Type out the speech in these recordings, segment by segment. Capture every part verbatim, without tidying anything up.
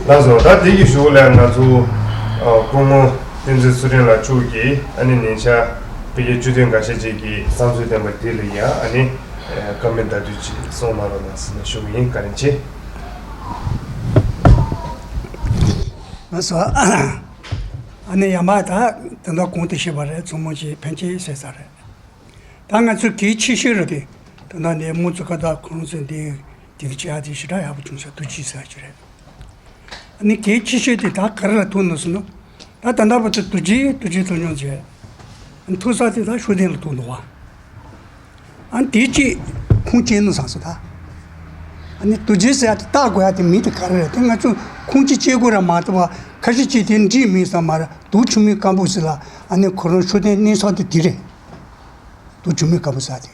ལགས་སོ། ད་དེ་གི་གཞུག་ལ་ང་ཚོ་ཨ་སྐུ་ངོ་བསྟན་འཛིན་ཚུལ་ཁྲིམས་ལགས་མཆོག་གིས་ཨ་ནི་ཉེ་ཆར་བོད་ཀྱི་བཅུད་ལྡན་འགའ་ཤས་ཅིག་གིས་བསམ་ཚུལ་བསྟན་པ་དེ་ལ་ཡང་ཨ་ནི་ཨ་བཀའ་མོལ་བརྡ་དོན་ཅིག་གསུང་གནང་རོགས་གནང་ཟེར་ནས་ཞུ་གི་ཡིན། བཀའ་དྲིན་ཆེ། ལགས་སོ། ཨ་ནི་ཡང་མ་ད་དེ་འདྲ་གོང་དུ་བཤད་པ་རེད། ཚང་མ་ཅིག་ཕན་ཆེ་ཟེར་ས་རེད། ད་ང་ཚོ་གལ་ཆེ་ཤོས་རེད་དེ། ད་ལྟ་ནས་དམངས་གཙོ་ཁ་བརྡ་ཁོང་ཚོས་འདི་དེ་འདྲ་བྱེད་ཡ་དེ་ཞེ་དྲག་ཡག་པོ་བྱུང་ས་ཐུགས་རྗེ་ཆེ་ཟེར་གྱི་རེད། ཨ་ནི་གལ་ཆེ་ཤོས་དེ་ད་ག་རེ་ལ་ཐུག་འདུག་ཟེར་ན། ད་ད་ལྟ་བར་དུ་རྡོ་རྗེ་རྡོ་རྗེ་ཐོས་མྱོང་བྱས། ཨ་ནི་ཐུག་ས་དེ་ད་ཤུགས་ལྡན་ལ་ཐུག་འདུག་བ། ཨ་ནི་དེ་གཅིག་ཁུངས་སྐྱེལ་ནུས་བསམ་སོང་ད། ཨ་ནི་རྡོ་རྗེ་ཟེར་ཡ་དེ་བཏགས་དགོས་ཡ་དེ་མིང་དེ་ག་རེ་རེད་དེ། ང་ཚོ་ཁུངས་སྐྱེལ་དགོས་ར་མ་གཏོགས་པ་ཁ་ཤས་ཅིག་དེ་འགྲིག་མིན་བསམ་མ་རེད། དུག་ཆུ་མིག་སྐམ་པོ་ཟེར་ལ་ཨ་ནི་ཁོ་རང་ཤུགས་ལྡན་གནས་ས་དེ་དེ་རེད། དུག་ཆུ་མིག་སྐམ་པོ་ཟེར་དེ།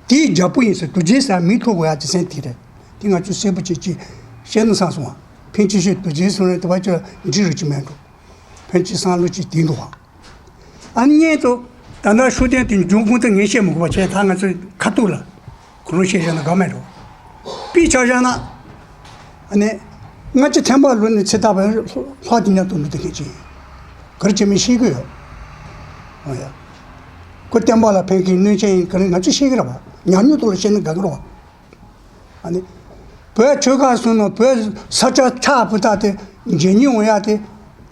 དེའི་རྒྱལ་པོ་ཡིན་ཟེར། རྡོ་རྗེ་ཟེར་མིང་ཐོགས་དགོས་ཡ་དེ་སེམས་དེ་རེད། དེ་ང་ཚོས་གསལ་པོ་བྱེད་ཅིག་བཤད་ན་བསམ་སོང་བ། ཕན་ཆད་ཤོད། རྡོ་རྗེ་གསུང་རེད་དེ་བ་ཅོ་འབྲི་རུ་ཅི་མེད་འགྲོ། ཕན་ཆད་བསམ་བློ་ཅིག་དེ་འདུག་བ། ཨ་ནི་སྔོན་དུ་ད་ལྟ་ཤུགས་ལྡན་དེ་འབྱུང་ཁུངས་དེ་ངས་བཤད་མི་དགོས་པ་བྱས། ད་ང་ཚོའི་ཁ་ཐུག་ལ་ཁོ་རང་བཤད་བཞག་ན་དགའ་མེད་འགྲོ། དཔེ་ཆ་བཞག་ན། ཨ་ནི། ལྔ་བཅུ་ཐམ་པ་ལོ་ནས་ཚེ་ཐར་བའི་ལྷ་དེ་ཉག་ཏུ་འདུག་དེ་གལ་ཆེ། གར་ཆེ་མི་ཤེས་གི་ཡོད། ཨོ་ཡ། ཁོ་བསྟན་པ་ལ་ཕན་གི་གནོད་ཆེན་ཡིན་ག་རེ་ང་ཚོས་ཤེས་གི་རེད་བ། ཉག་ཉོག་ཏུ་ལ་བཤད་ན་དགའ་གི་རེད་བ། ཨ་ནི། བོད་ཆོལ་ཁ་གསུམ་ནང་བོད་ས་ཆ་ཆགས་ཕུ་ཐག་དེ་འཇལ་ཉེ་འོང་ཡ་དེ།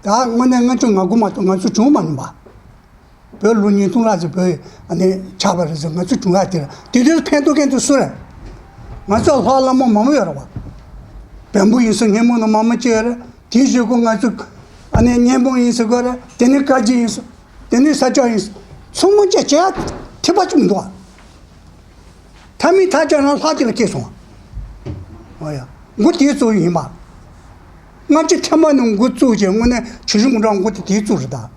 ད་དངོས་གནས་ལྔ་བཅུ་ང་དགུ་མ་གཏོགས་ང་ཚོ་བྱུང་མ་མྱོང་བ། བོད་ལོ་ཉིས་སྟོང་ལྷག་ཙམ་བོད་ཨ་ནི་ཆགས་པ་རེད་ཟེར། ང་ཚོ་བྱུང་ཡ་དེ་ར་དེ་དུས་ཕན་ཐོགས་མཁན་དེ་སུ་རེད། ང་ཚོ་ལྷ་བླ་མ་མང་པོ་ཡོད་རེད་བ། བོན་པོ་ཡིན་ཟེར་སྔོན་མོ་ནས་མང་པོ་ཅིག་ཡོད་རེད། དེའི་གཞུག་གུ་ང་ཚོ་ཨ་ནི་གཉན་པོ་ཡིན་ཟེར་གོ་རེད། དེ་ནས་བཀའ་བརྒྱུད་ཡིན་ཟེར། དེ་ནས་ས་སྐྱ་ཡིན་ཟེར། ཚང་མ་བཅས་བྱས་ཐེ་བ་ཅིག་མི་འདུག་བ། ཐ་མི་ཐ་ཅག་རང་ལྷ་དེ་ལ་སྐྱེས་སོང་། ཨོ་ཡ། འགོ་དེའི་གཙོ་བོ་ཡིན་པ། ལྔ་བཅུ་ཐམ་པ་ནས་འགོ་བཙུགས་བྱས་དངོས་གནས་ཆོས་སྐྱོང་འདྲ་འགོ་དེ་དེའི་གཙོ་རེད་ད།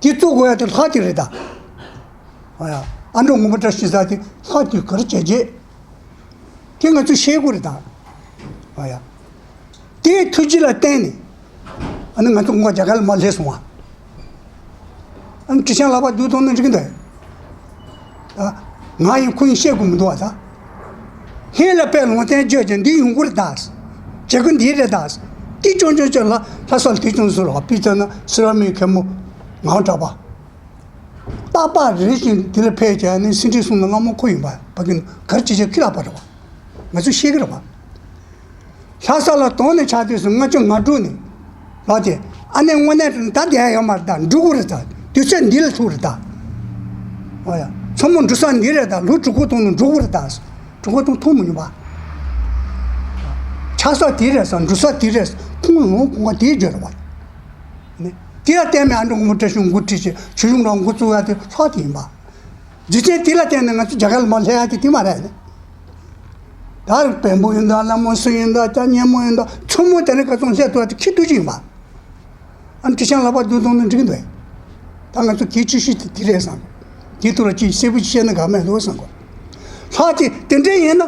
དེ་གཙོ་དགོས་ཡ་དེ་ལྷ་དེ་རེད་ད། ཨོ་ཡ། ཨ་འབྲུག་མགོན་པོ་བཀྲ་ཤིས་ཟེར་དེ་ལྷ་དེ་ག་རེ་བྱས་རྗེས། དེ་ང་ཚོས་ཤེས་དགོས་རེད་ད། ཨོ་ཡ། དེའི་ཐུགས་རྗེ་ལ་བརྟེན་ནས། ཨ་ནི་ང་ཚོ་ངོ་རྒྱ་གར་ལ་མར་སླེབས་སོང་བ། ཨ་ནི་ཁྲི་བྱང་ལག་པ་བསྡུས་བཏང་ན་འགྲིག་གི་འདུག་ད། ང་ཡིན་ཁོ་ཡིན་བཤད་དགོས་མི་འདུག་བ་ད། ཧེ་ལ་དཔེ་ལུང་བསྟན་བརྗོད་ཀྱང་འདི་ཡོང་གི་རེད་ད། བྱེད་སྒོ་འདི་རེད་ད། དེ་ཅུང་ཅུང་ཅུང་ལ་ལྷ་ས་ལ་དེ་ཅུང་ཟུར་བ་དཔེ་ལྟར་ན་སེ་ར་མི་མཁན་མོ་ངག་གྲགས་པ། རྟག་པར་རེ་བཞིན་དེ་ལ་ཕེབས་ཀྱང་ནི་སེང་ཁྲི་གསུམ་ལ་བླ་མ་ཁོ་ཡིན་པ་ཕ་གི་གར་ཅི་བྱེད་ཁི་ལ་པ་རེད་བ། ང་ཚོས་ཤེས་ཀྱི་རེད་བ། ལྷ་ས་ལ་དོང་ནས་ཆགས་དུས་སུ་ལྔ་བཅུ་ང་དྲུག་ནས་ལགས་ཏེ། ཨ་ནེ་དངོས་གནས་ད་བསྡད་ཡོད་མ་རེད་ད། འགྲོ་གི་རེད་ད། དུས་ཚོད་འདི་ལ་ཐུག་རེད་ད། ཨོ་ཡ། མཚོ་མོ་འགྲོ་ས་འདི་རེད་ད། ལོ་དྲུག་པ་དོང་ནས་འགྲོ་གི་རེད་ད། དྲུག་པ་དོང་ཐུག་མི་ཉུང་བ། ཆགས་ས་དེ་རེད་ས། འགྲོ་ས་དེ་རེད་ས། ཁོང་ལོང་ཁོང་ག་དེའི་རྒྱུ་རེད་བ། ནི། དེ་ལ་བརྟེན་ནས་ཨ་འབྲུག་མགོན་པོ་བཀྲ་ཤིས་འགོ་ཁྲིད་ཅིག་ཆོས་གཞུང་རང་འགོ་བཙུགས་ཡ་དེ་ལྷག་དེ་ཡིན་པ། རྗེས་ཅན་དེ་ལ་བརྟེན་ནས་ང་ཚོ་རྒྱ་གར་ལ་མར་སླེབས་ཡ་དེ་དེ་མ་རེད་ནི། ད་བོན་པོ་ཡིན་ད། བླ་མ་སུ་ཡིན་ད། ད་གཉན་མོ་ཡིན་ད། ཚང་མ་དེ་ནས་ག་ཚོད་སླེབས་ཐུབ་ཡ་དེ་ཁྱི་ཐུག་ཅིག་ཡིན་པ། ཨ་ནི་ཁྲི་བྱང་ལག་པ་བསྡུས་བཏང་ན་འགྲིག་གི་འདུག་ད་ང་ཚོ་གལ་ཆེ་ཤོས་དེ་དེ་རེད་བསམ། དེ་ཐོག་ལ་ཅིག་གསལ་པོ་ཅིག་བཤད་ན་དགའ་མེད་འདུག་བསམ་གོ། ལྷག་དེ་དེ་འདྲ་ཡིན་ན།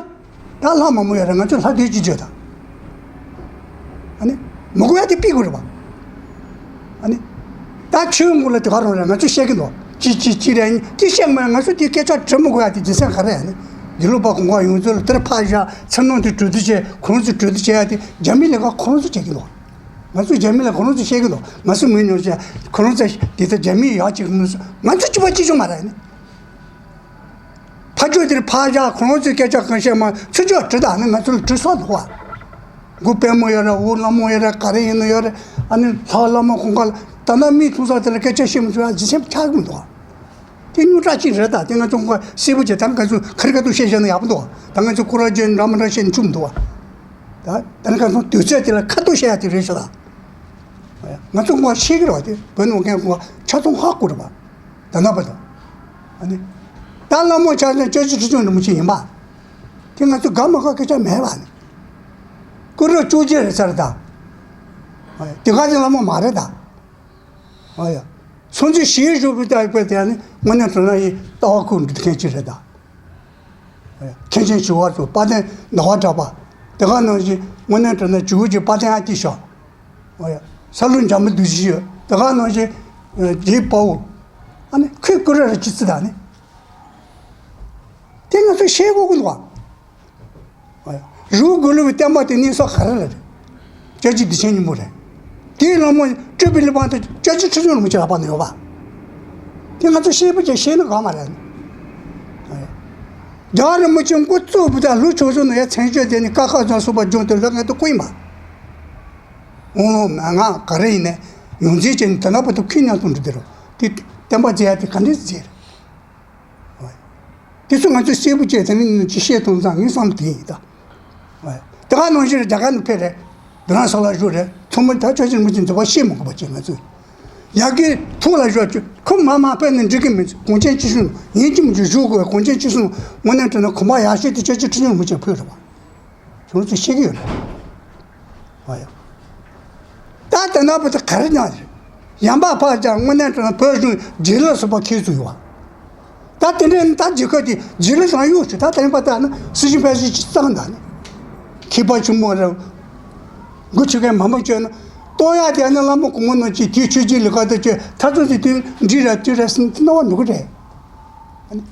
ད་ལྷ་མང་པོ་ཡོད་རེད། ང་ཚོས་ལྷ་དེ་ཅི་བརྗོད་དང་། ཨ་ནི། མི་དགོས་ཡ་དེ་ཕུད་དགོས་རེད་པ། ཨ་ནི། ད་ཆོས་འགོ་ལ་དེ་ག་རང་རེད། ང་ཚོས་བཤད་ཀྱི་འདུག་ཅི་ཅི་ཅི་རེད། དེ་བཤད་མ་ང་ཚོས་དེ་སྐད་ཆ་དྲི་མི་དགོས་ཡ་དེ་རྗེས་སེམས་ག་རེ་ཡ་ནི། དེ་ལོ་པ་གོང་ག་ཡོངས་ཚོ་ལ་དེར་ཕར་བཞག་ཚུར་ནང་དེ་གྲོས་བསྡུར་བྱས། ཁོང་ཚོས་གྲོས་བསྡུར་བྱས་ཡ་དེ་རྒྱ་མི་ལས་ཀ་ཁོང་ཚོས་བྱེད་ཀྱི་འདུག་ང་ཚོས་རྒྱ་མི་ལ་ཁོང་ཚོས་བཤད་ཀྱི་འདུག་ང་ཚོས་མི་ཉོ་བྱས་ཁོང་ཚོས་དེ་ལྟར་རྒྱ་མི་ཡག་ཅིག་ང་ཚོས་ང་ཚོས་ཅི་བ་ཅི་བྱུང་མ་རེད་ནི། ཕ་ཆོས་དེར་ཕ་བཞག་ཁོང་ཚོའི་སྐད་ཆ་གང་བཤད་མ་ཚུར་ཕྱོགས་དྲི་དང་ནི་ང་ཚོ་ལ་དྲི་སོགས་འདུག་བ། མགོ་པད་མོ་ཡོད་ར། འོག་ལྷ་མོ་ཡོད་ར། ག་རེ་ཡིན་ན་ཡོད་ར། ཨ་ནི་ལྷ་བླ་མ་ཁོང་ཁ་ལ་ད་ནང་མི་ཐུག་ས་དེ་ལ་སྐད་ཆ་བཤད་མི་ཚུགས་ཡ་རྗེས་སེམས་ཆགས་ཀྱི་མི་འདུག་བ། དེ་རྙོག་དྲ་ཅིག་རེད་ད། དེ་ང་ཚོ་ཁོང་གསལ་པོ་བྱས་ད་ང་ཚོ་ཁ་རི་ཁ་ཐུག་བཤད་བཤད་ན་ཡག་པོ་འདུག་བ། ད་ང་ཚོ་ཁོ་ར་ཅན་འདྲ་མི་འདྲ་བཤད་ནས་བཅུག་མི་འདུག་བ། ད་ད་ནི་ཁ་སང་དུས་ཚོད་དེ་ལ་ཁ་ཐུག་བཤད་ཡ་དེ་རེད་ཤག་ད། ང་ཚོ་ཁོང་ཤེས་ཀྱི་རེད་བ། དེ་བོད་ནང་མཁན་ཁོང་ཆ་ཚང་ཧ་གོ་རེད་བ། ད་ན་བ་དང་། ཨ་ནི། ད་བླ་མ་ཆགས་ན་སྐྱབས་རྗེ་ཁྲི་བྱང་རིན་པོ་ཆེ་ཡིན་པ། དེ་ང་ཚོ་དགའ་མ་དགའ་སྐད་ཆ་མེད་པ་ནི། སྐུ་རབས་བཅོ་བརྒྱད་རེད་ཚར་ད། ཨ་ཡ། དེ་ག་ཚོད་བླ་མ་མ་རེད་ད། ཨ་ཡ། སངས་རྒྱས་ཞལ་བཞུགས་པའི་ལྟ་བའི་དེ་ནི་དངོས་གནས་དྲང་གནས་ཡིན་ལྟ་བ་ཁུག་འདི་མཁན་ཅིག་རེད་ད། ཨ་ཡ། མཁན་ཆེན་ཞི་བ་འཚོ། དཔལ་ལྡན་ཟླ་བ་གྲགས་པ། དེ་ག་ནང་བཞིན་དངོས་གནས་དྲང་གནས་ཇོ་བོ་རྗེ་དཔལ་ལྡན་ཨ་ཏི་ཤ། ཨོ་ཡ། ས་ལུ་འཇམ་པོ་འདུག་ཞིག་ཡོད། དེ་ག་ནང་བཞིན། རྗེ་དཔའ་བོ། ཨ་ནི་ཁོས་སྐུ་ར་ར་ཅི་ཙི་ད་ནི། དེ་ང་ཚོས་ཤེས་དགོས་ཀྱི་འདུག་བ། ཨོ་ཡ། རི་བོ་དགུ་ལུ་བའི་བསྟན་པ་དེ་གནས་ས་ག་རེ་ལ་རེད། སྐྱབས་རྗེ་བདེ་ཆེན་སྙིང་པོ་རེད། དེའི་སློབ་མ་སྤྲུལ་པའི་བློན་པོ་དེ་སྐྱབས་རྗེ་ཁྲི་བྱང་རིན་པོ་ཆེ་ལག་པ་ན་ཡོད་པ། དེ་ང་ཚོ་ཤེས་པོ་ཅིག་ཤེས་ན་དགའ་མ་རེད། རྒྱལ་བ་རིན་པོ་ཆེ་འགོ་བཙུགས་པ་དང་ལོ་ཆུང་ཆུང་ནས་ཡ་མཚན་བརྗོད་དེ་ནི་ཀ་ཁ་བཟང་སོགས་པ་སྦྱོང་དེ་ལོ་ངན་དུ་བསྐུལ་ཡིན་པ། འོང་ལོ་མ་ང་ག་རེ་ཡིན་ནས་ཡོང་རྩིས་བྱས་ནས་དེ་ན་བར་དུ་ཁྱོད་མཉམ་དུ་འགྲོ་དེ་རུ་དེ་བསྟན་པ་མཛད་ཡ་དེ་ག་འདྲས་མཛད་རེད། དེ་ཚོ་ང་ཚོས་གསལ་པོ་བྱས་དེ་ནི་ཅི་བཤད་ཐུབ་ཙང་ངའི་བསམ་དེ་ཡིན་ད། དེ་ག་ནང་བཞིན་རྒྱ་གར་ནས་ཕེབས་རེད། དེ་རང་ས་ལ་བཞུགས་རེད། ཚང་མ་ད་ཆོས་ཕྱིར་མི་ཅན་འཛིན་པ་ཤེས་མི་དགོས་པ་བྱས་ང་ཚོས། ཡ་གི་ཐུགས་ལ་བཞག་ཆུ་ཁོ་མ་མ་ཕེབས་ནས་འགྲིག་གི་མི་ཚེ་གོང་ཆེན་ཆེ་ཤོས་ཡིན་གཅིག་མིན་གཅིག་བཞུགས་དགོས། གོང་ཆེན་ཆེ་ཤོས་དངོས་གནས་དྲང་གནས་གོམ་པ་ཡག་ཤོས་དེ་ཆོས་ཕྱིར་ཁྲི་སྲོང་རིན་པོ་ཆེ་ཕེབས་རེད་བ། ཁྱོད་ཚོས་ཤེས་ཀྱི་ཡོད་རེད། ཨ་ཡ། ད་དེ་ན་བུ་དེ་ག་རེ་ཉག་རེད། ཡང་པ་ཕར་ཀྱང་དངོས་གནས་དྲང་བོད་གཞུང་རྗེས་ལུས་སུ་བ་ཁྱེད་ཚོ་ཡོད་བ། ད་དེ་འདྲའི་ད་རྒྱལ་ཁབ་ཀྱི་རྗེས་ལུས་རང་ཡོད་ཞུ་ད་དེ་རིང་པ་ད་ནི་སྲིད་ཞུ་ཕལ་ཆེར་ཅི་གཙང་ད་ནི། མཁས་པ་ཆེན་མོ་རེད། འགོ་ཆུ་ཁའི་མ་མ་བཅོས་ན། གཏོང་ཡག་དེ་ནི་བླ་མ་གོང་མ་ནང་གཅིག་དེའི་ཆོས་བརྒྱུད་ལས་ཀ་དེ་བཅོས་ཐར་ཚོད་དེ་དུས་འདྲི་ར་དུས་ར་སྲིད་དེ་སྣང་བ་འགྲོ་གི་རེད།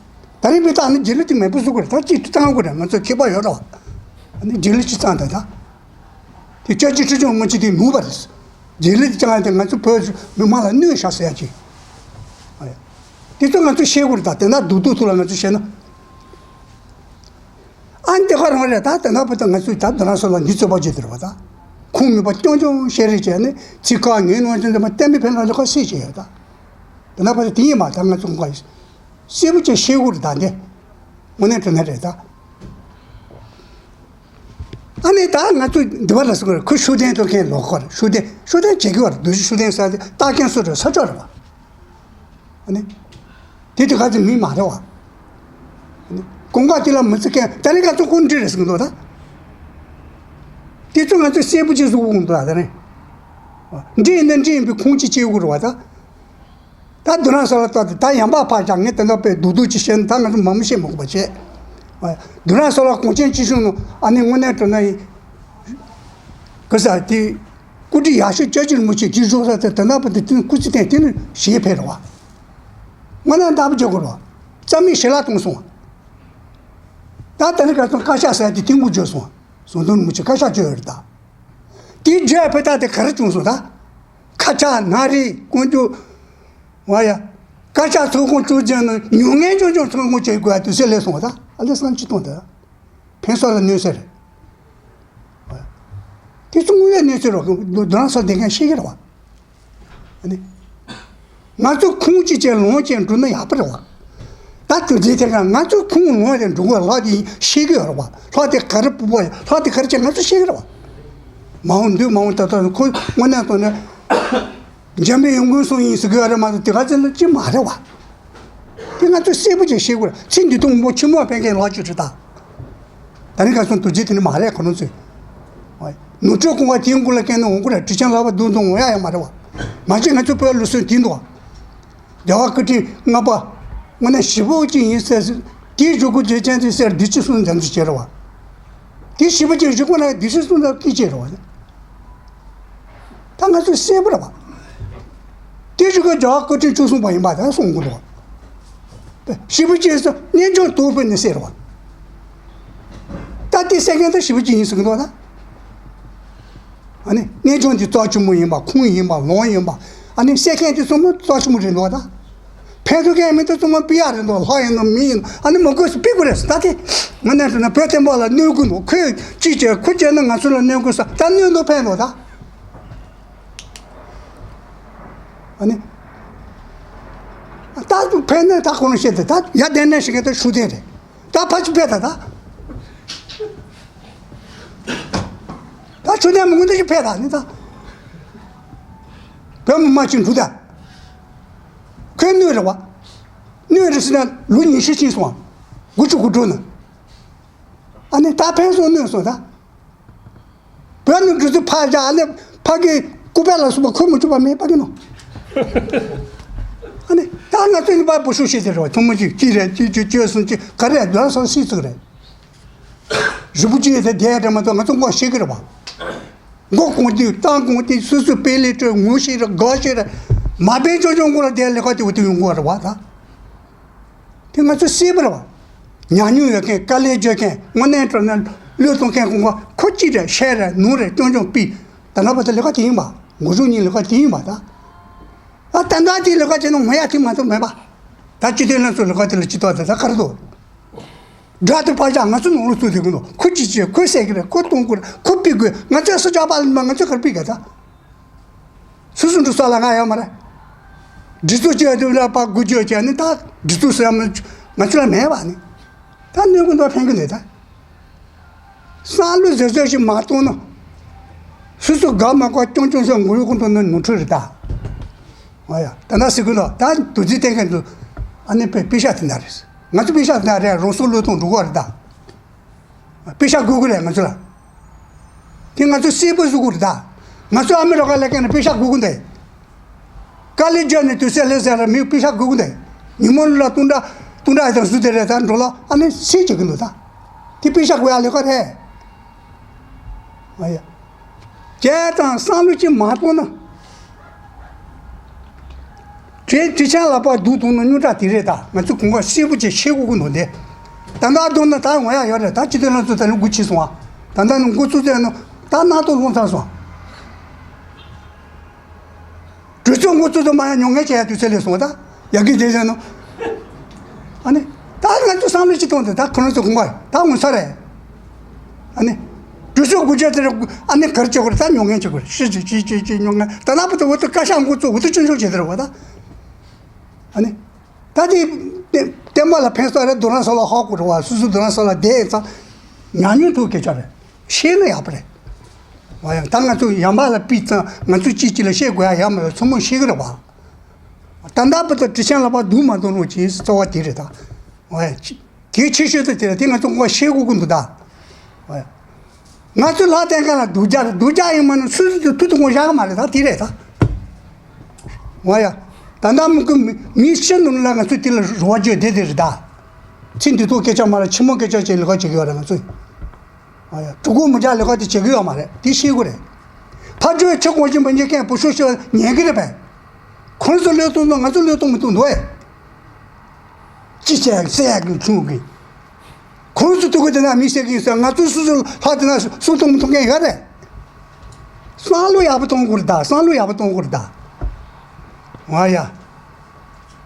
ད་རིང་པའི་ད་ནི་རྗེས་ལུས་དེ་མེད་པོ་བཟོ་གི་རེད། ད་ཅིག་བཏང་གི་རེད། ང་ཚོ་མཁས་པ་ཡོད་ར་བ། ཨ་ནི་རྗེས་ལུས་ཅི་བཏང་ད་ད། དེ་སྐྱབས་རྗེ་ཁྲི་བྱང་རིན་པོ་ཆེ་དེ་ནུས་པ་རེད། རྗེས་ལུས་ཀྱང་དེ་ང་ཚོ་བོད་མི་མང་ལ་གནོད་བཞག་ཟེར་ཡ་ཅིག་ཨ་ཡ། དེ་ཚོ་ང་ཚོ་ཤེས་དགོས་རེད། ད་དེ་ན་སྡུག་སྡུག་ཐུག་ལ་ང་ཚོ་བཤད་ན། ཨ་ནི་དེ་ག་རང་རེད། ད་དེ་ན་བུ་ད་ང་ཚོས་ད་དེ་རང་སོ་ལ་འདི་རྩོད་པ་བྱེད་དེ་རེད་བ་ད། ཁུངས་མེད་པ་རྐྱང་རྐྱང་བཤད་རེས་བྱས་ནས་ཚིག་ཁ་ངན་ནོ་ཅན་དེ་མ་བསྟན་པའི་ཕན་ལ་ལས་ཁ་སྲིད་བྱས་ཡོད་ད། དེ་ན་བུ་ད་དེ་ཡིན་མ་ད་ང་ཚོ་ཁོང་ག་ཡིན། གསལ་པོ་ཅིག་ཤེས་དགོས་རེད་ད་འདི། དངོས་གནས་དྲང་གནས་རེད་ད། ཨ་ནི་ད་ང་ཚོ་འདི་བ་ལ་སོང་རེད། ཁོ་ཤུགས་ལྡན་ཐོག་མཁན་ལོག་གོ་རེད། ཤུགས་ལྡན་ཤུགས་ལྡན་བྱེད་ཀྱི་བ་རེད། རྡོ་རྗེ་ཤུགས་ལྡན་ས་དེ་རྟགས་མཁན་སུ་རེད། ས་ཕྱོགས་རེད་བ། ཨ་ནི་དེ་དུས་ག་ཚོད་མི་མ་རེད་བ། ཨ་ནི་གོང་ག་དེ་ལ་མི་ཚེ་མཁན་ད་ནི་ང་ཚོ་ཁོང་འདྲི་རེད་ཟེར་གི་འདུག་ད། དེ་ཚོ་ང་ཚོ་གསལ་པོ་ཅིག་གཟུགས་འོང་འདུག་ད་ནི། འདྲི་ཡིན་ན་འདྲི་ཡིན་པའི་ཁུངས་ཅིག་སྐྱེ་དགོས་རེད་བ་ད། ད་དུ་རང་ས་ལ་ལྟ་དུ་ད་ཡང་པ་ཕར་བཞག་ངས་དེ་འདྲ་པའི་སྡུག་སྡུག་ཅིག་བཤད་ན་ད་ང་ཚོ་མ་མོ་བཤད་མ་དགོས་པ་བྱས། དུ་རང་ས་ལ་གོང་ཆེན་ཆེ་ཤོས་ནང་ཨ་ནི་དངོས་གནས་དྲང་གནས་ཡིན། གི་ས་དེ་སྐུ་བགྲེས་ཡག་ཤོས་སྐྱབས་རྗེ་རིན་པོ་ཆེ་གིས་བཞུགས་ས་དེ་དེ་འདྲ་པོ་དེ་དེ་ནི་སྐུ་ཚེ་བརྟན་དེ་ནི་ཞེས་ཕེབས་རེད་བ། དངོས་གནས་འདྲ་པོ་བརྗོད་དགོས་རེད་བ། རྩ་མེད་ཞལ་ལག་གཏོང་སོང་བ། ད་དེ་ནི་ག་ཚོད་བཀའ་ཤག་ཟེར་དེ་དེ་འགུལ་བརྗོད་སོང་བ། ཟུང་དུ་རིན་པོ་ཆེ་བཀའ་ཤག་བརྗོད་ཡོད་རེད་ད། དེའི་རྗེས་ཕེ་ཐག་དེ་ག་རེ་བྱུང་སོང་ད། ཁ་ཆག་ན་རེ་ཀོང་ཇོ། ང་ཡ། བཀའ་ཤག་ཚོགས་ཁང་བཙུགས་རྗེས་ནས་ཉུང་ངན་ཆུང་ཆུང་ཚོགས་ཁང་བྱེད་དགོས་ཡ་དུས་ཚོད་སླེབས་སོང་བ་ད། ཨ་ལེ་སང་ཅི་གཏོང་ད། ཕན་སོགས་ལ་གནོད་ཟེར། དེ་ཚོ་དངོས་ཡོད་གནས་ཚུལ་རོ་དོ་རང་སོགས་བསྡད་མཁན་ཤེས་ཀྱི་རེད་བ། ཨ་ནི། ང་ཚོ་ཁུངས་གཅིག་བྱས་ལོངས་སྤྱད་འགྲོ་ན་ཡག་པོ་རེད་བ། ད་དུས་ཚོད་དེ་ག་ང་ཚོ་ཁུངས་ལོངས་ཏེ་འགྲོ་དགོས་ལྷག་དེ་ཤེས་ཀྱི་ཡོད་རེད་བ། ལྷག་དེ་ག་རེ་སྤུ་བ་ཡ་ལྷག་དེ་ག་རེ་བྱས་ང་ཚོ་ཤེས་ཀྱི་རེད་བ། མ་འོངས་འདུག་མ་འོངས་ད་ལྟ་ཁོ་དངོས་གནས་དོན་ནི། འཇམ་པའི་ཡོང་ཁུངས་སོང་ཡིན་ཟེར་གི་ཡོད་རེད་མ་གཏོགས་དེ་ག་ཚོད་ལ་ཅི་མ་རེད་བ། དེ་ང་ཚོས་གསལ་པོ་ཅིག་ཤེས་དགོས་རེད། ཚེ་འདི་དུས་མོ་ཆེན་མོ་ཕན་མཁན་ལག་ཅིག་རེད་ད། ད་ནི་ག་སོང་དུས་ཚོད་དེ་ནི་མ་རེད་ཁོ་རང་ཚོས། ནོར་འཁྲུལ་སྐུང་བ་དེའི་མགོ་ལ་བཀལ་ན་འོང་གི་རེད། དྲི་ཆེན་ལག་པ་རྡུང་རྡུང་འོང་ཡ་ཡང་མ་རེད་བ། མ་གཞི་ང་ཚོའི་བོད་ལུགས་སྲོལ་དེ་འདུག་བ། རྒྱལ་བ་སྐུ་ཕྲེང་ལྔ་པ། དངོས་གནས་ཞེ་པོ་ཅིག་ཡིན་ཟེར། དེའི་བཞུགས་སྒོ་བརྗོད་ཅན་དེ་ཟེར་བདུད་རྩི་གསུམ་འཛམ་གྱི་བྱེད་རེད་བ། དེ་ཞེ་པོ་ཅིག་བཞུགས་སྒོ་ན་བདུད་རྩི་གསུམ་འཛམ་སྐད་ཅིག་རེད་བ། ད་ང་ཚོས་གསལ་པོ་རེད་བ། དེ་བཞུགས་སྒོ་རྒྱལ་བ་སྐུ་ཕྲེང་བཅུ་གསུམ་པ་ཡིན་པ་དེ་གསུང་གི་འདུག་བ། ཞེ་པོ་ཅིག་ཟེར་གནས་ཆུང་དོག་པོས་ནི་ཟེར་བ། ད་དེ་སེ་ཀན་ད་ཞེ་པོ་ཅིག་ཡིན་ཟེར་གི་འདུག་ད། ཨ་ནི་གནས་ཆུང་དེ་རྩ་ཆེན་མོ་ཡིན་པ་ཁུངས་ཡིན་པ་ལོང་ཡིན་པ། ཨ་ནི་སེ་ཀན་དེ་ཚང་མ་རྩ་ཆེན་མོ་རེད་འདུག་ད། ཕན་ཚུན་ཀན་མི་དེ་ཚང་མ་པི་ཡ་རེད་འདུག་ལྷ་ཡིན་ནོ་མི་ཡིན་ནོ་ཨ་ནི་མ་དགོས་སུ་པི་དགོས་རེད་ད། དེ་ང་ནས་བྱས་ན་བོད་བསྟན་པ་ལ་གནོད་དགོས་འདུག་ཁོས་ཅི་བྱས་ཁོ་བྱས་ན་ང་ཚོ་ལ་གནོད་དགོས་ས་ད་གནོད་འདུག་ཕན་འདུག་ད། ཨ་ནི། ད་དུ་ཕན་ནས་ད་ཁོ་རང་བཤད་དེ་ད་ཡ་དེ་ནས་ཞིག་གི་ད་ཤུགས་ལྡན་རེད། ད་ཕ་ཆུ་ཕེ་ད་ད། ད་ཆུ་ལྡན་མི་ངོ་འདི་ཞིག་ཕེ་ད་ནི་ད། བོད་མི་མ་ཆུ་འབྲུ་ད། ཁོས་གནོད་རེད་བ། གནོད་རེད་ཟེར་ན་ལོ་ཉི་ཤུ་ཕྱིན་སོང་། དགུ་བཅུ་གོ་དྲུག་ན། ཨ་ནི་ད་ཕན་སོང་གནོད་སོང་ད། བོད་ནས་འགྲོ་དུས་ཕར་བཞག་ཨ་ནི་ཕ་གི་སྐུ་པར་ལ་སོགས་པ་འཁོར་མི་ཆོག་པ་མེད་པ་གི་ནོ། ཨ་ནི་ད་ང་ཚོ་ནི་པར་བུ་ཤུགས་ཤེས་ཟེར་བ་ཐུང་མ་ཅིག་ཅི་རེད་ཅི་ཅི་ཅི་སོང་ཅི་ག་རེ་རེད་ལ་སོང་སྲིད་ཚུགས་རེད། རི་བོ་ཅི་ཡོད་དེ་དེ་རེད་མ་གཏོགས་ང་ཚོ་མགོ་ཤེས་གི་རེད་བ། མགོ་གོང་དུས་བཏང་གོང་དུས་སོ་སོའི་དཔེ་ལས་སྤྲོད་ངོ་ཤེས་རེད་དགའ་ཤེས་རེད། མ་དཔེ་ཅོ་ཅོ་མགོ་ལ་དེ་ལས་ཀ་དེ་བ་དེ་ཡོང་གོ་རེད་བ་ད། དེ་ང་ཚོ་སྲིད་པ་རེད་བ། ཉམས་མྱོང་ཡོད་མཁན་དཀའ་ལས་སྤྱོད་མཁན་དངོས་གནས་དྲང་གནས་བློས་གཏོང་མཁན་ཀུན་གོ་ཁོ་ཅི་རེད་ཤེས་རེད་ནོར་རེད་སྐྱོང་སྐྱོང་པི། ད་ལྟ་བར་དུ་ལས་ཀ་དེ་ཡིན་པ། འགོ་ཚུགས་ཉིན་ལས་ཀ་དེ་ཡིན་པ་ད། ཨ་ད་ལྟ་དེ་ལས་ཀ་བྱས་ན་ངོ་ཡ་དེ་མ་གཏོགས་མེད་པ། ད་སྤྱི་འཐུས་ལྷན་ཚོགས་ལས་ཀ་དེ་ལ་སྤྱི་ཚོགས་དེ་ད་ག་རེ་འདུག་དགྲ་དེ་ཕར་བཞག་ང་ཚོ་ནང་ལ་ཚུད་དེ་གི་འདུག་ཁོ་ཅི་བྱེད། ཁོ་བསད་ཀྱི་རེད། ཁོ་གཏོང་གི་རེད། ཁོ་ཕུད་དགོས། ང་ཚོས་སུ་ཇག་པ་ལ་མ། ང་ཚོས་ག་རེ་ཕུད་ག་ད། སུ་སུ་འགྲོ་ས་ལ་ང་ཡོད་མ་རེད། སྒྲིག་འཛུགས་བྱས་དུས་ལ་ཕར་འགུལ་སྐྱོད་བྱས་ནས་ད་སྒྲིག་འཛུགས་ཟེར་ཡ་མ་ང་ཚོ་ལ་མེད་པ་ནི། ད་གནོད་ཀྱི་འདུག་ཕན་གྱི་མེད་ད། བསམ་བློ་བཟོད་བཟོད་ཞིག་མ་གཏོང་ན། སུ་སུ་དགའ་མ་དགའ་རྐྱང་རྐྱང་ཟེར་ངུ་ཡོང་གི་འདུག་ན་ནོར་འཁྲུལ་རེད་ད། ཨོ་ཡ། ད་ལྟ་ཟེར་གི་འདུག་ད་དུས་ཚོད་བསྟན་མཁན་ཚོ་ཨ་ནི་པེ་པེ་ཤག་དེ་འདྲ་རེད། ང་ཚོ་པེ་ཤག་དེ་འདྲ་རེད། རང་སྲོག་བློས་གཏོང་འགྲོ་གི་རེད་ད། པེ་ཤག་དགོས་ཀྱི་རེད་ང་ཚོ་ལ། དེ་ང་ཚོ་གསལ་པོ་བཟོ་དགོས་རེད་ད། ང་ཚོ་ཨ་མི་རི་ཀ་ལ་སླེབས་མཁན་ལ་པེ་ཤག་དགོས་ཀྱི་འདུག་དཀའ་ལས་བརྒྱབ་ནས་དུས་ཚོད་སླེབས་ཟེར་ར། མི་པེ་ཤག་དགོས་ཀྱི་འདུག་ཉིན་མོ་ལ་སྟོང་ཕྲག་སྟོང་ཕྲག་དང་བཟོ་དེ་རེད། ད་འགྲོ་ལ་ཨ་ནི་སེ་བྱེད་ཀྱི་འདུག་ད། དེ་པེ་ཤག་དགོས་ཡ་ལས་ཀ་རེད། ཨ་ཡ། བྱས་ཙང་བསམ་བློ་ཅིག་མ་གཏོང་ན། བྲེ་བྲེ་ཆང་ལ་ཕར་སྡུག་གཏོང་ན་རྙོག་དྲ་དེ་རེད་ད། ང་ཚོ་གོང་ཁ་ཤེས་པོ་ཅིག་ཤེས་དགོས་ཀྱི་འདུག་འདི། ད་ལྟ་སྡུག་ན་ད་ངོ་ཡ་ཡོད་རེད། ད་སྤྱི་འཐུས་ལྷན་ཚོགས་ད་ལོ་དགུ་ཕྱིན་སོང་ཨ། ད་ལྟ་ནི་འགོ་བཙུགས་ཚར་ནོ་ད་གནང་སྟངས་ལྷུང་ཚར་སོང་། གྲོས་ཚོགས་འགོ་བཙུགས་དུས་མ་ཡ་མྱོང་ངན་བྱས་ཡ་དུས་ཚོད་སླེབས་སོང་ད། ཡ་གི་དེ་ཟེར་ནོ། ཨ་ནི། ད་ང་ཚོ་བསམ་བློ་ཅིག་གཏོང་དུས་ད་ཁོ་རང་ཚོ་གོང་པ་ད་འོང་ས་རེད། ཨ་ནི། གྲོས་ཚོགས་དགུ་བཅུ་དེར་ཨ་ནི་ག་རེ་བྱེད་དགོས་རེད། ད་མྱོང་ངན་བྱེད་དགོས་རེད། ཤི་ཅི་ཅི་ཅི་ཅི་མྱོང་ངན་ད་ལྟ་བར་དུ་འོ་ད་བཀའ་ཤག་འགོ་བཙུགས་འོ་ད་ཅི་འབྱུང་བྱེད་དེ་རེད་བ་ད། ཨ་ནི། ད་དེ་བསྟན་པ་ལ་ཕན་ས་རེད། རྡོ་རང་ས་ལ་ཧ་གོ་རེད་བ། སུ་སུ་རྡོ་རང་ས་ལ་བསྡད་ཡིན་ཙང་། ཉམས་མྱོང་ཐོག་སྐད་ཆ་རེད། ཤེས་ན་ཡག་པོ་རེད། བ་ཡང་ད་ང་ཚོ་ཡང་མ་ལ་ཕུད་ཙང་ང་ཚོ་གཅིག་གཅིག་ལ་བཤད་དགོས་ཡ་ཡག་མ་རེད། ཚང་མ་ཤེས་ཀྱི་རེད་བ། ད་ལྟ་བར་དུ་དྲི་ཆེན་ལ་ཕར་སྡུག་མ་གཏོང་རོགས་གྱིས་རྩ་བ་དེ་རེད་ད། འོ་ཡ། གལ་ཆེ་ཤོས་དེ་དེ་རེད། དེ་ང་ཚོ་ངོ་ཤེས་དགོས་ཀྱི་འདུག་ད། འོ་ཡ། ང་ཚོ་ལྷ་བསྟེན་མཁན་ལ་སྡུག་ཅག་རེད། སྡུག་ཅག་ཡིན་མ་ནི་སུ་སུ་དུ་ཐུ་དུ་ངོ་བཞག་གི་མ་རེད་ད། དེ་རེད་ད། འོ་ཡ། ད་ལྟ་མི་ཀུན་མི་ཤི་ནུ་ལ་ང་ཚོ་དེ་ལ་རོ་བ་བརྗོད་བསྡད་དེ་རེད་ད། ཚེ་འདི་ཐོག་སྐད་ཆ་མ་ལ་ཕྱི་མ་སྐད་ཆ་བྱེད་ལས་ཀ་བྱེད་ཀྱི་ཡོད་རེད་ང་ཚོ། ཨ་ཡ། གྲུ་གུ་མི་འཇག་ལས་ཀ་དེ་བྱེད་ཀྱི་ཡོད་མ་རེད། དེ་ཤེས་དགོས་རེད། ཕ་ཇོའི་ཆུ་གོང་ཆེན་པོ་ཉེ་མཁན་བུ་ཤོ་ཤོ་ཉན་གི་རེད་པས། ཁོང་ཚོ་བློས་གཏོང་དང་ང་ཚོ་བློས་གཏོང་མི་ཐུབ་འདུག་ཨེ། ཅི་བྱས་བསད་ཡག་གི་ཆུང་གི། ཁོང་ཚོ་ཐུག་གི་དེ་ན་མི་བསད་གི་ཟེར། ང་ཚོ་སུ་ཚོ་ལྷག་དེ་ན་སུ་གཏོང་མི་ཐུབ་མཁན་ཡོད་རེད། བསམ་བློ་ཡག་པོ་གཏོང་དགོས་རེད་ད། བསམ་བློ་ཡག་པོ་གཏོང་དགོས་རེད་ད། ཨ་ཡ།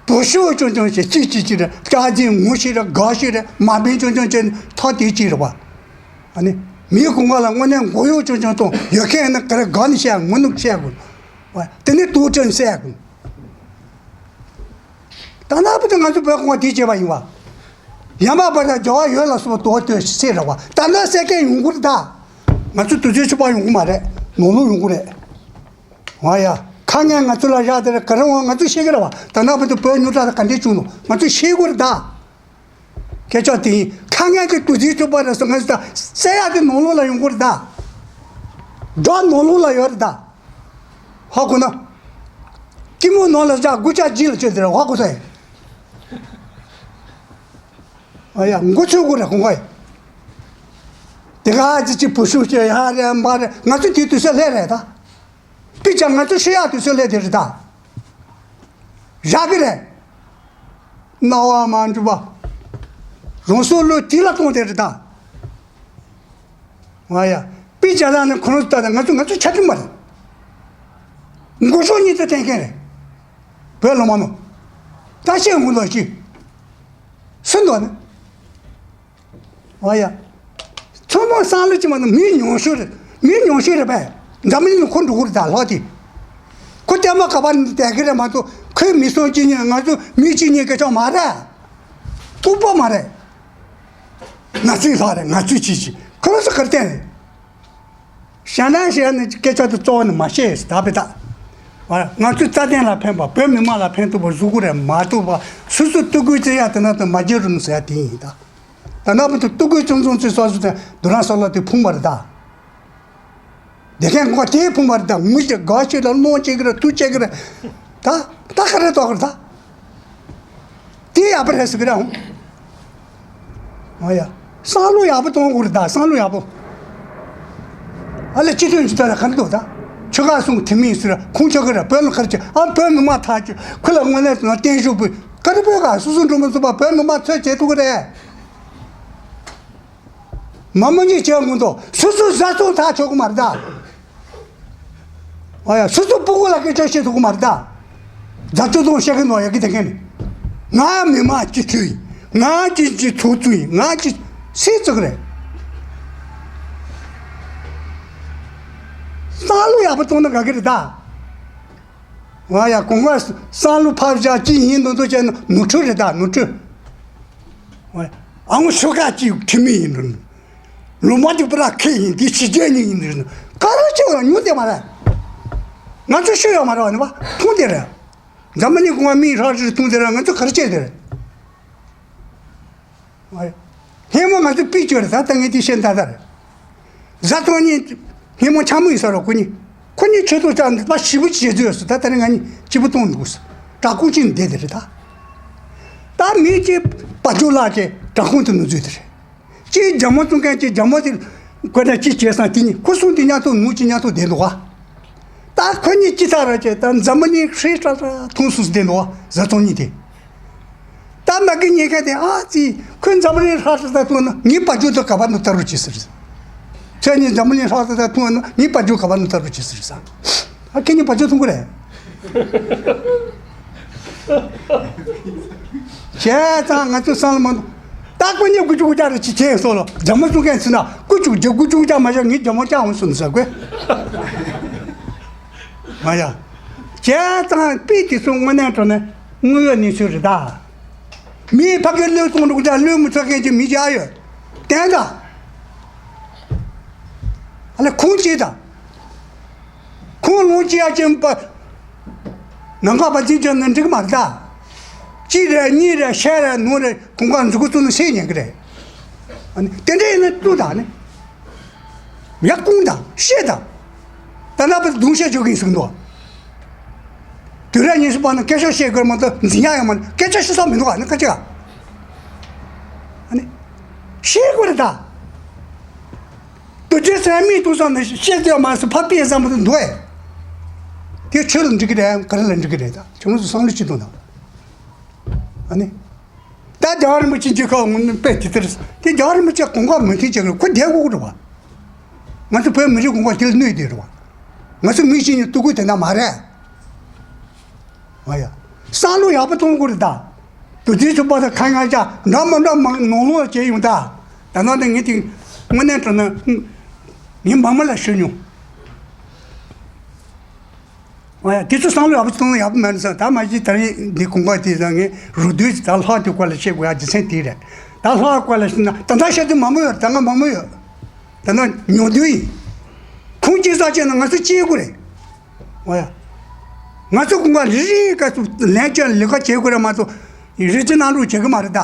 བུ་ཤོ་ཆུང་ཆུང་ཞིག་ཅི་ཅི་ཅི་རེད། སྐྱག་རྫུན་ངོ་ཤེས་རེད། དགའ་ཤེས་རེད། མ་འབེན་ཆུང་ཆུང་ཅན་ཐག་དེ་ཅི་རེད་བ། ཨ་ནི། མིའི་གོང་བ་ལ་དངོས་གནས་མགོ་གཡོག་ཆུང་ཆུང་གཏོང་ཡོད་མཁན་ནི་ག་རེ་དགའ་ནས་བཤད། ངོ་ནུབ་བཤད་དགོས། བ་དེ་ནི་ཏུའུ་ཀྲེང་བཤད་དགོས། ད་ནང་བུ་དེ་ང་ཚོ་བོད་གོང་བ་དེ་བྱས་པ་ཡིན་བ། ཡང་མ་པ་དང་རྒྱལ་བ་ཡོད་ལ་སོགས་པ་དོ་དོ་སེ་རེད་བ། ད་ནང་བསད་མཁན་ཡོང་གི་རེད་ད། ང་ཚོ་དུས་ཚོད་ཕྱི་པ་ཡོང་གི་མ་རེད། ནོར་ལུག་ཡོང་གི་རེད། ང་ཡ། ཁ་ངན་ང་ཚོ་ལ་བཞག་དེ་རེད། ག་རེ་འོང་ང་ཚོ་ཤེས་ཀྱི་རེད་བ། ད་ནང་བུ་དེ་བོད་ཉོ་གྲྭ་ལ་ག་འདྲས་བྱུང་ནོ་ང་ཚོ་ཤེས་དགོས་རེད་ད། སྐད་ཆ་དེ་ཡིན། ཁ་ངན་གྱི་དུས་ཚོད་ཐུབ་པ་རེད་སོང་ང་ཚོ་ད་བསད་ཡག་དེ་ནོར་ལུག་ལ་ཡོང་གི་རེད་ད། དགྲ་ནོར་ལུག་ལ་ཡོད་རེད་ད། ཧ་གོ་ན། སྐྱི་མོ་ནང་ལ་བཞག་དགུ་ཆ་ལྗིད་ལ་བཅོལ་དེ་རེད། ཧ་གོ་ས་ཡིན། ཨ་ཡ་མགོ་ཚོས་དགོས་རེད་ཁོང་ཁ་ཡིན། དེ་ག་ཅི་ཅི་བུ་ཤུགས་ཤེས་ཡ་རེད་མ་རེད། ང་ཚོ་དེ་དུས་ཚོད་སླེབས་རེད་ད། དཔེ་ཆ་ང་ཚོ་ཤེས་ཡག་དུས་ཚོད་སླེབས་དེ་རེད་ད། བཞག་གི་རེད། རྣ་བ་མ་འགྲུབ་པ། རང་སྲོག་བློས་དེ་ལ་གཏོང་དེ་རེད་ད། ང་ཡ། དཔེ་ཆ་ལ་ནི་ཁོ་རང་ཚོ་ལྟ་ད་ང་ཚོ་ང་ཚོ་ཆ་མཐུན་པ་རེད། མགོ་སོག་གཉིས་དེ་བསྟན་མཁན་རེད། བོད་ལ་མ་ནོ། ད་ཤེས་ངུ་ལོ་ཤི། སུ་འདོད་ནི། ཨོ་ཡ། ཚང་མ་བསམ་བློ་ཅི་མ་ནི་མི་ཉུང་ཤོས་རེད། མི་ཉུང་ཤོས་རེད་པས། འཛམ་གླིང་ལ་ཁོ་འགྲོ་གི་རེད་ད་ལྷག་དེ། ཁོ་ལྟད་མོ་ག་པར་བསྡད་གི་རེད་མ་གཏོགས་ཁོའི་མི་སོང་ཅི་ཉན་ང་ཚོ་མི་ཅི་ཉན་སྐད་ཆ་མ་རེད། ལྐུགས་པ་མ་རེད། ང་ཚོའི་ལྷག་རེད། ང་ཚོའི་ཅི་ཅི་ཁོ་རང་ཚོ་གར་བསྟན་རེད། ཞྭ་ནང་ཞལ་ནས་སྐད་ཆ་དེ་གཙོ་བོ་ནི་མ་བཤད་ད་བེ་ད། ང་ཚོའི་རྩ་དོན་ལ་ཕན་པ་བོད་མི་མང་ལ་ཕན་ཐོགས་པ་བཟོ་དགོས་རེད་མ་གཏོགས་པ་སོ་སོ་ལྟོ་གོས་རྩེ་ཡག་དེ་ན་དེ་མ་བརྗེད་རུང་ཟེར་ཡ་དེ་ཡིན་ད། ད་ན་བུ་དུ་ལྟོ་གོས་ཆུང་ཆུང་ཚོས་སོ་སོ་དེ་རྡོ་རང་སོག་ལོ་དེ་ཕུང་བ་རེད་ད། དེ་ཁན་ཁོ་དེ་ཕུང་བ་རེད་ད། ངུ་ཞིག་དགའ་ཞིག་ལ་སྣང་བྱེད་ཀྱི་རེད། ཐུགས་བྱེད་ཀྱི་རེད་ད། ད་ག་རེ་ཐོག་རེད་ད། དེ་ཡག་པོ་རེད་ཟེར་གི་རེད་ཨང་། ཨོ་ཡ། བསམ་བློ་ཡག་པོ་གཏོང་དགོས་རེད་ད། བསམ་བློ་ཡག་པོ། ཨ་ལས་སྤྱི་དོན་ཅི་ལྟར་ག་རེ་འདུག་ད། ཆོལ་ཁ་གསུམ་དེ་མིན་ཟེར་ཁུངས་ཆོག་གི་རེད། བོད་ལ་ག་རེ་བྱེད་ཨ། བོད་མི་མང་ཐག་ཆོད་ཁུ་ལ་དངོས་གནས་ནང་བརྟན་བཞུགས་བུ་ག་རེ་བོད་ག་སོ་སོ་འགྲོ་མི་ཚུགས་པ་བོད་མི་མང་ཚོས་བྱེད་ཐུབ་གི་རེད། མ་མོ་གཉིས་བྱས་ངུ་འདུག་སོ་སོ་བཟའ་ཚང་ཐག་ཆོད་གི་མ་རེད་ད། ཨ་ཡ། སོ་སོ་སྤུ་གུ་ལ་སྐད་ཆ་བཤད་ཐུབ་ཀྱི་མ་རེད་ད། རྫ་ཆུ་དང་བཤད་ཀྱི་ནོ་ཡ་གི་དེ་གན་ནི། ང་མི་མང་སྤྱི་འཐུས་ཡིན། ང་སྤྱི་སྤྱི་ཚོགས་གཙོ་ཡིན། ང་སྤྱི་སྲིད་བཙུགས་རེད། བསམ་བློ་ཡག་པོ་གཏོང་ན་དགའ་གི་རེད་ད། ང་ཡ་གོང་མ་བསམ་བློ་ཕར་བཞག་ཅི་ཡིན་མདོག་མདོག་བྱས་ན་ནོར་འཁྲུལ་རེད་ད། ནོར་འཁྲུལ། ཨ་ངོ་ཤོ་ཁ་ཅིག་ཁྲིམས་མི་ཡིན་འགྲོ། ལོ་མ་དུ་པ་ལ་ཁེ་ཡིན་དེ་ཕྱི་རྒྱལ་ཉིན་ཡིན་འགྲོ། ག་རེ་བྱེད་པ་ཉོ་དེ་མ་རེད། ང་ཚོ་ཤོད་ཡོད་མ་རེད་བ་ནི་བ་མཐོང་དེ་རེད། འཛམ་བུ་གླིང་གོང་མ་མིའི་ཧྲག་ཧྲིལ་མཐོང་དེ་རེད། ང་ཚོ་ག་རེ་བྱེད་དེ་རེད། ཧེ་མ་ང་ཚོ་པི་ཅོ་རེད་ད། ད་ངས་དེ་བཤད་ད་ད་རེད། བཟའ་ཚང་གཉིས་ཧེ་མ་འཆམ་མོ་ཡིན་ས་རོ། ཁོ་གཉིས་ཁོ་གཉིས་ཆོས་ཐོག་ཅག་འདི་པ་ཞི་བུ་བྱེད་རྩོད་ཡོད་ས། ད་ད་ནི་ང་གཉིས་སྐྱིད་པོ་གཏོང་འདུག་ས། དྲག་ཁུག་ཅིག་བསྡད་དེ་རེད་ད། ད་མི་གཅིག་བ་ཅོ་ལགས་ཀྱི་དྲག་ཁུག་དུ་ནུ་རྩོད་དེ་རེད། གཅིག་རྒྱ་མོ་བཙོང་མཁན་གཅིག་རྒྱ་མོ་དེ་ཀོ་ད་གཅིག་བྱས་སང་དེ་གཉིས་ཁོ་གསུམ་དེ་མཉམ་དུ་ནུ་གཅིག་མཉམ་དུ་བསྡད་འདུག་ག། ད་ཁོ་གཉིས་ཅི་ཐག་ར་བྱས་ད་འཛམ་བུ་གླིང་ཧྲིལ་ཧྲ་ཧྲ་མཐོང་སུ་བསྡད་འདུག་ག། བཟའ་ཚང་གཉིས་དེ། ད་མ་གི་ཉེན་ཁ་དེ་ཨ་ཙི། ཁོས་འཛམ་བུ་གླིང་ཧྲག་ཧྲག་ད་མཐོང་ན་ངའི་བ་ཅོ་དེ་ག་པར་ནུ་ལྟ་རུ་བྱེད་ཟེར། ཁྱེད་གཉིས་འཛམ་བུ་གླིང་ཧྲག་ཧྲག་ད་མཐོང་ན་ངའི་བ་ཅོ་ག་པར་ནུ་ལྟ་རུ་བྱེད་ཟེར་ས། ཨ་ཁྱེད་གཉིས་བ་ཅོ་མཐོང་གི་རེད། བྱས་ཙང་ང་ཚོ་སང་ལ་མ་འདུག་ད་ཁོ་གཉིས་དགུ་བཅུ་གོ་ཅག་རེ་ཅི་བྱས་སོ་ལོ། རྒྱ་མོ་གསུང་མཁན་ཚོ་ན་དགུ་བཅུ་བརྒྱ་དགུ་བཅུ་གོ་ཅག་མ་བཞག་ངའི་རྒྱ་མོ་ཅག་འོང་སོང་ཟེར་དགོས། མ་ཡ། བྱས་ཙང་པི་དེ་ཚོ་དངོས་གནས་དྲང་གནས་དངོས་ཡོད་གནས་ཚུལ་རེད་ད། མིའི་ཕ་གིར་བློས་གཏོང་འགྲོ་ཀྱང་བློས་མི་ཚོར་མཁན་གྱི་མི་ཅག་ཡོད། བསྟན་ད། ཨ་ལེ་ཁུངས་སྐྱེལ་ད། ཁུངས་ལུང་སྐྱེལ་ཡ་ཅན་པ། ནང་ཁ་པ་ཅིག་ཅན་ནི་འགྲིག་མ་རེད་ད། གཅིག་རེད་གཉིས་རེད་ཤས་རེད་ནོར་རེད་གོང་ཁ་མཛུ་གུ་བཙུགས་ནས་བཤད་ཉན་གི་རེད། ཨ་ནི་དེ་འདྲ་ཡིན་ན་ཏུ་ད་ནི། ཡ་ཀུང་དང་ཤེས་དང་། ད་ལྟ་བར་གདུང་ཤེས་བྱུང་གིན་ཟུག་འདུག་དུས་རབས་ཉི་ཤུ་པ་ན་སྐད་ཆ་བཤད་དགོས་མ་གཏོགས་འཛིན་ཡག་ཡོད་མ་རེད། སྐད་ཆ་བཤད་ས་མི་འདུག་ཨ་ནི་སྐད་ཆ། ཨ་ནི། ཤེས་དགོས་རེད་ད། དུ་རྒྱུ་ཟེར་མིག་ཏུ་སོང་ནས་བཤད་ཡོད་མ་སུ་ཕ་པིའི་བསམ་པ་དུ་འདུག་ཨེ། དེ་ཆོས་ལ་འགྲིག་གི་རེད་ག་རེ་ལ་འགྲིག་གི་རེད་ད་ཁྱོད་ཚོ་བསམ་བློ་ཅི་གཏོང་དང་། ཨ་ནི། ད་རྒྱལ་བ་རིན་པོ་ཆེ་མཇལ་ཁ་འོང་ནས་དཔེ་དེ་ལྟར། དེ་རྒྱལ་བ་རིན་པོ་ཆེ་དགོངས་པ་མོས་མཐུན་བྱེད་དགོས་ཁོ་བསྡད་དགོས་རེད་བ། ང་ཚོ་བོད་མི་རིགས་དགོངས་པ་དེ་ལ་གནོད་དེ་རེད་བ། ང་ཚོ་མི་གཅིག་ནི་ཐུག་དགོས་དེ་འདྲ་མ་རེད། ང་ཡ། བསམ་བློ་ཡག་པོ་གཏོང་དགོས་རེད་ད། དུ་དུས་ཚོད་པ་དང་ཁ་ཉག་ཅག་འདྲ་མི་འདྲ་མང་ནང་ལོགས་ལ་བྱས་ཡོང་ད། ད་ནང་དེ་ངས་དེ་དངོས་གནས་དྲང་གནས་ངས་མང་མང་ལ་ཞུ་མྱོང་། ཨ་ཡ་དེ་ཚོ་བསམ་བློ་ཡག་པོ་གཏོང་ཡག་པོ་མེད་ན་ས་ད་མ་གཞི་ད་རིང་འདི་གོང་པ་དེ་ས་ངས་རུ་སྡོད་ཀྱི་ད་ལྷག་དེ་སྐོར་ལ་བཤད་དགོས་ཡ་རྒྱུ་མཚན་དེ་རེད། ད་ལྷག་སྐོར་ལ་བཤད་ན་ད་ལྟ་བཤད་དུས་མང་པོ་ཡོད་རེད། ད་ང་མང་པོ་ཡོད། ད་ནང་ཉོ་དུས་ཡིན། ཁུངས་སྐྱེལ་ས་བྱས་ན་ང་ཚོ་སྐྱེལ་དགོས་རེད། ཨ་ཡ། ང་ཚོ་གོང་པ་རེ་རེའི་སྐབས་སུ་ལན་བཅོལ་ལས་ཀ་བྱེད་དགོས་རེད་མ་གཏོགས་རེ་ཅི་གནང་རོགས་བྱེད་གི་མ་རེད་ད།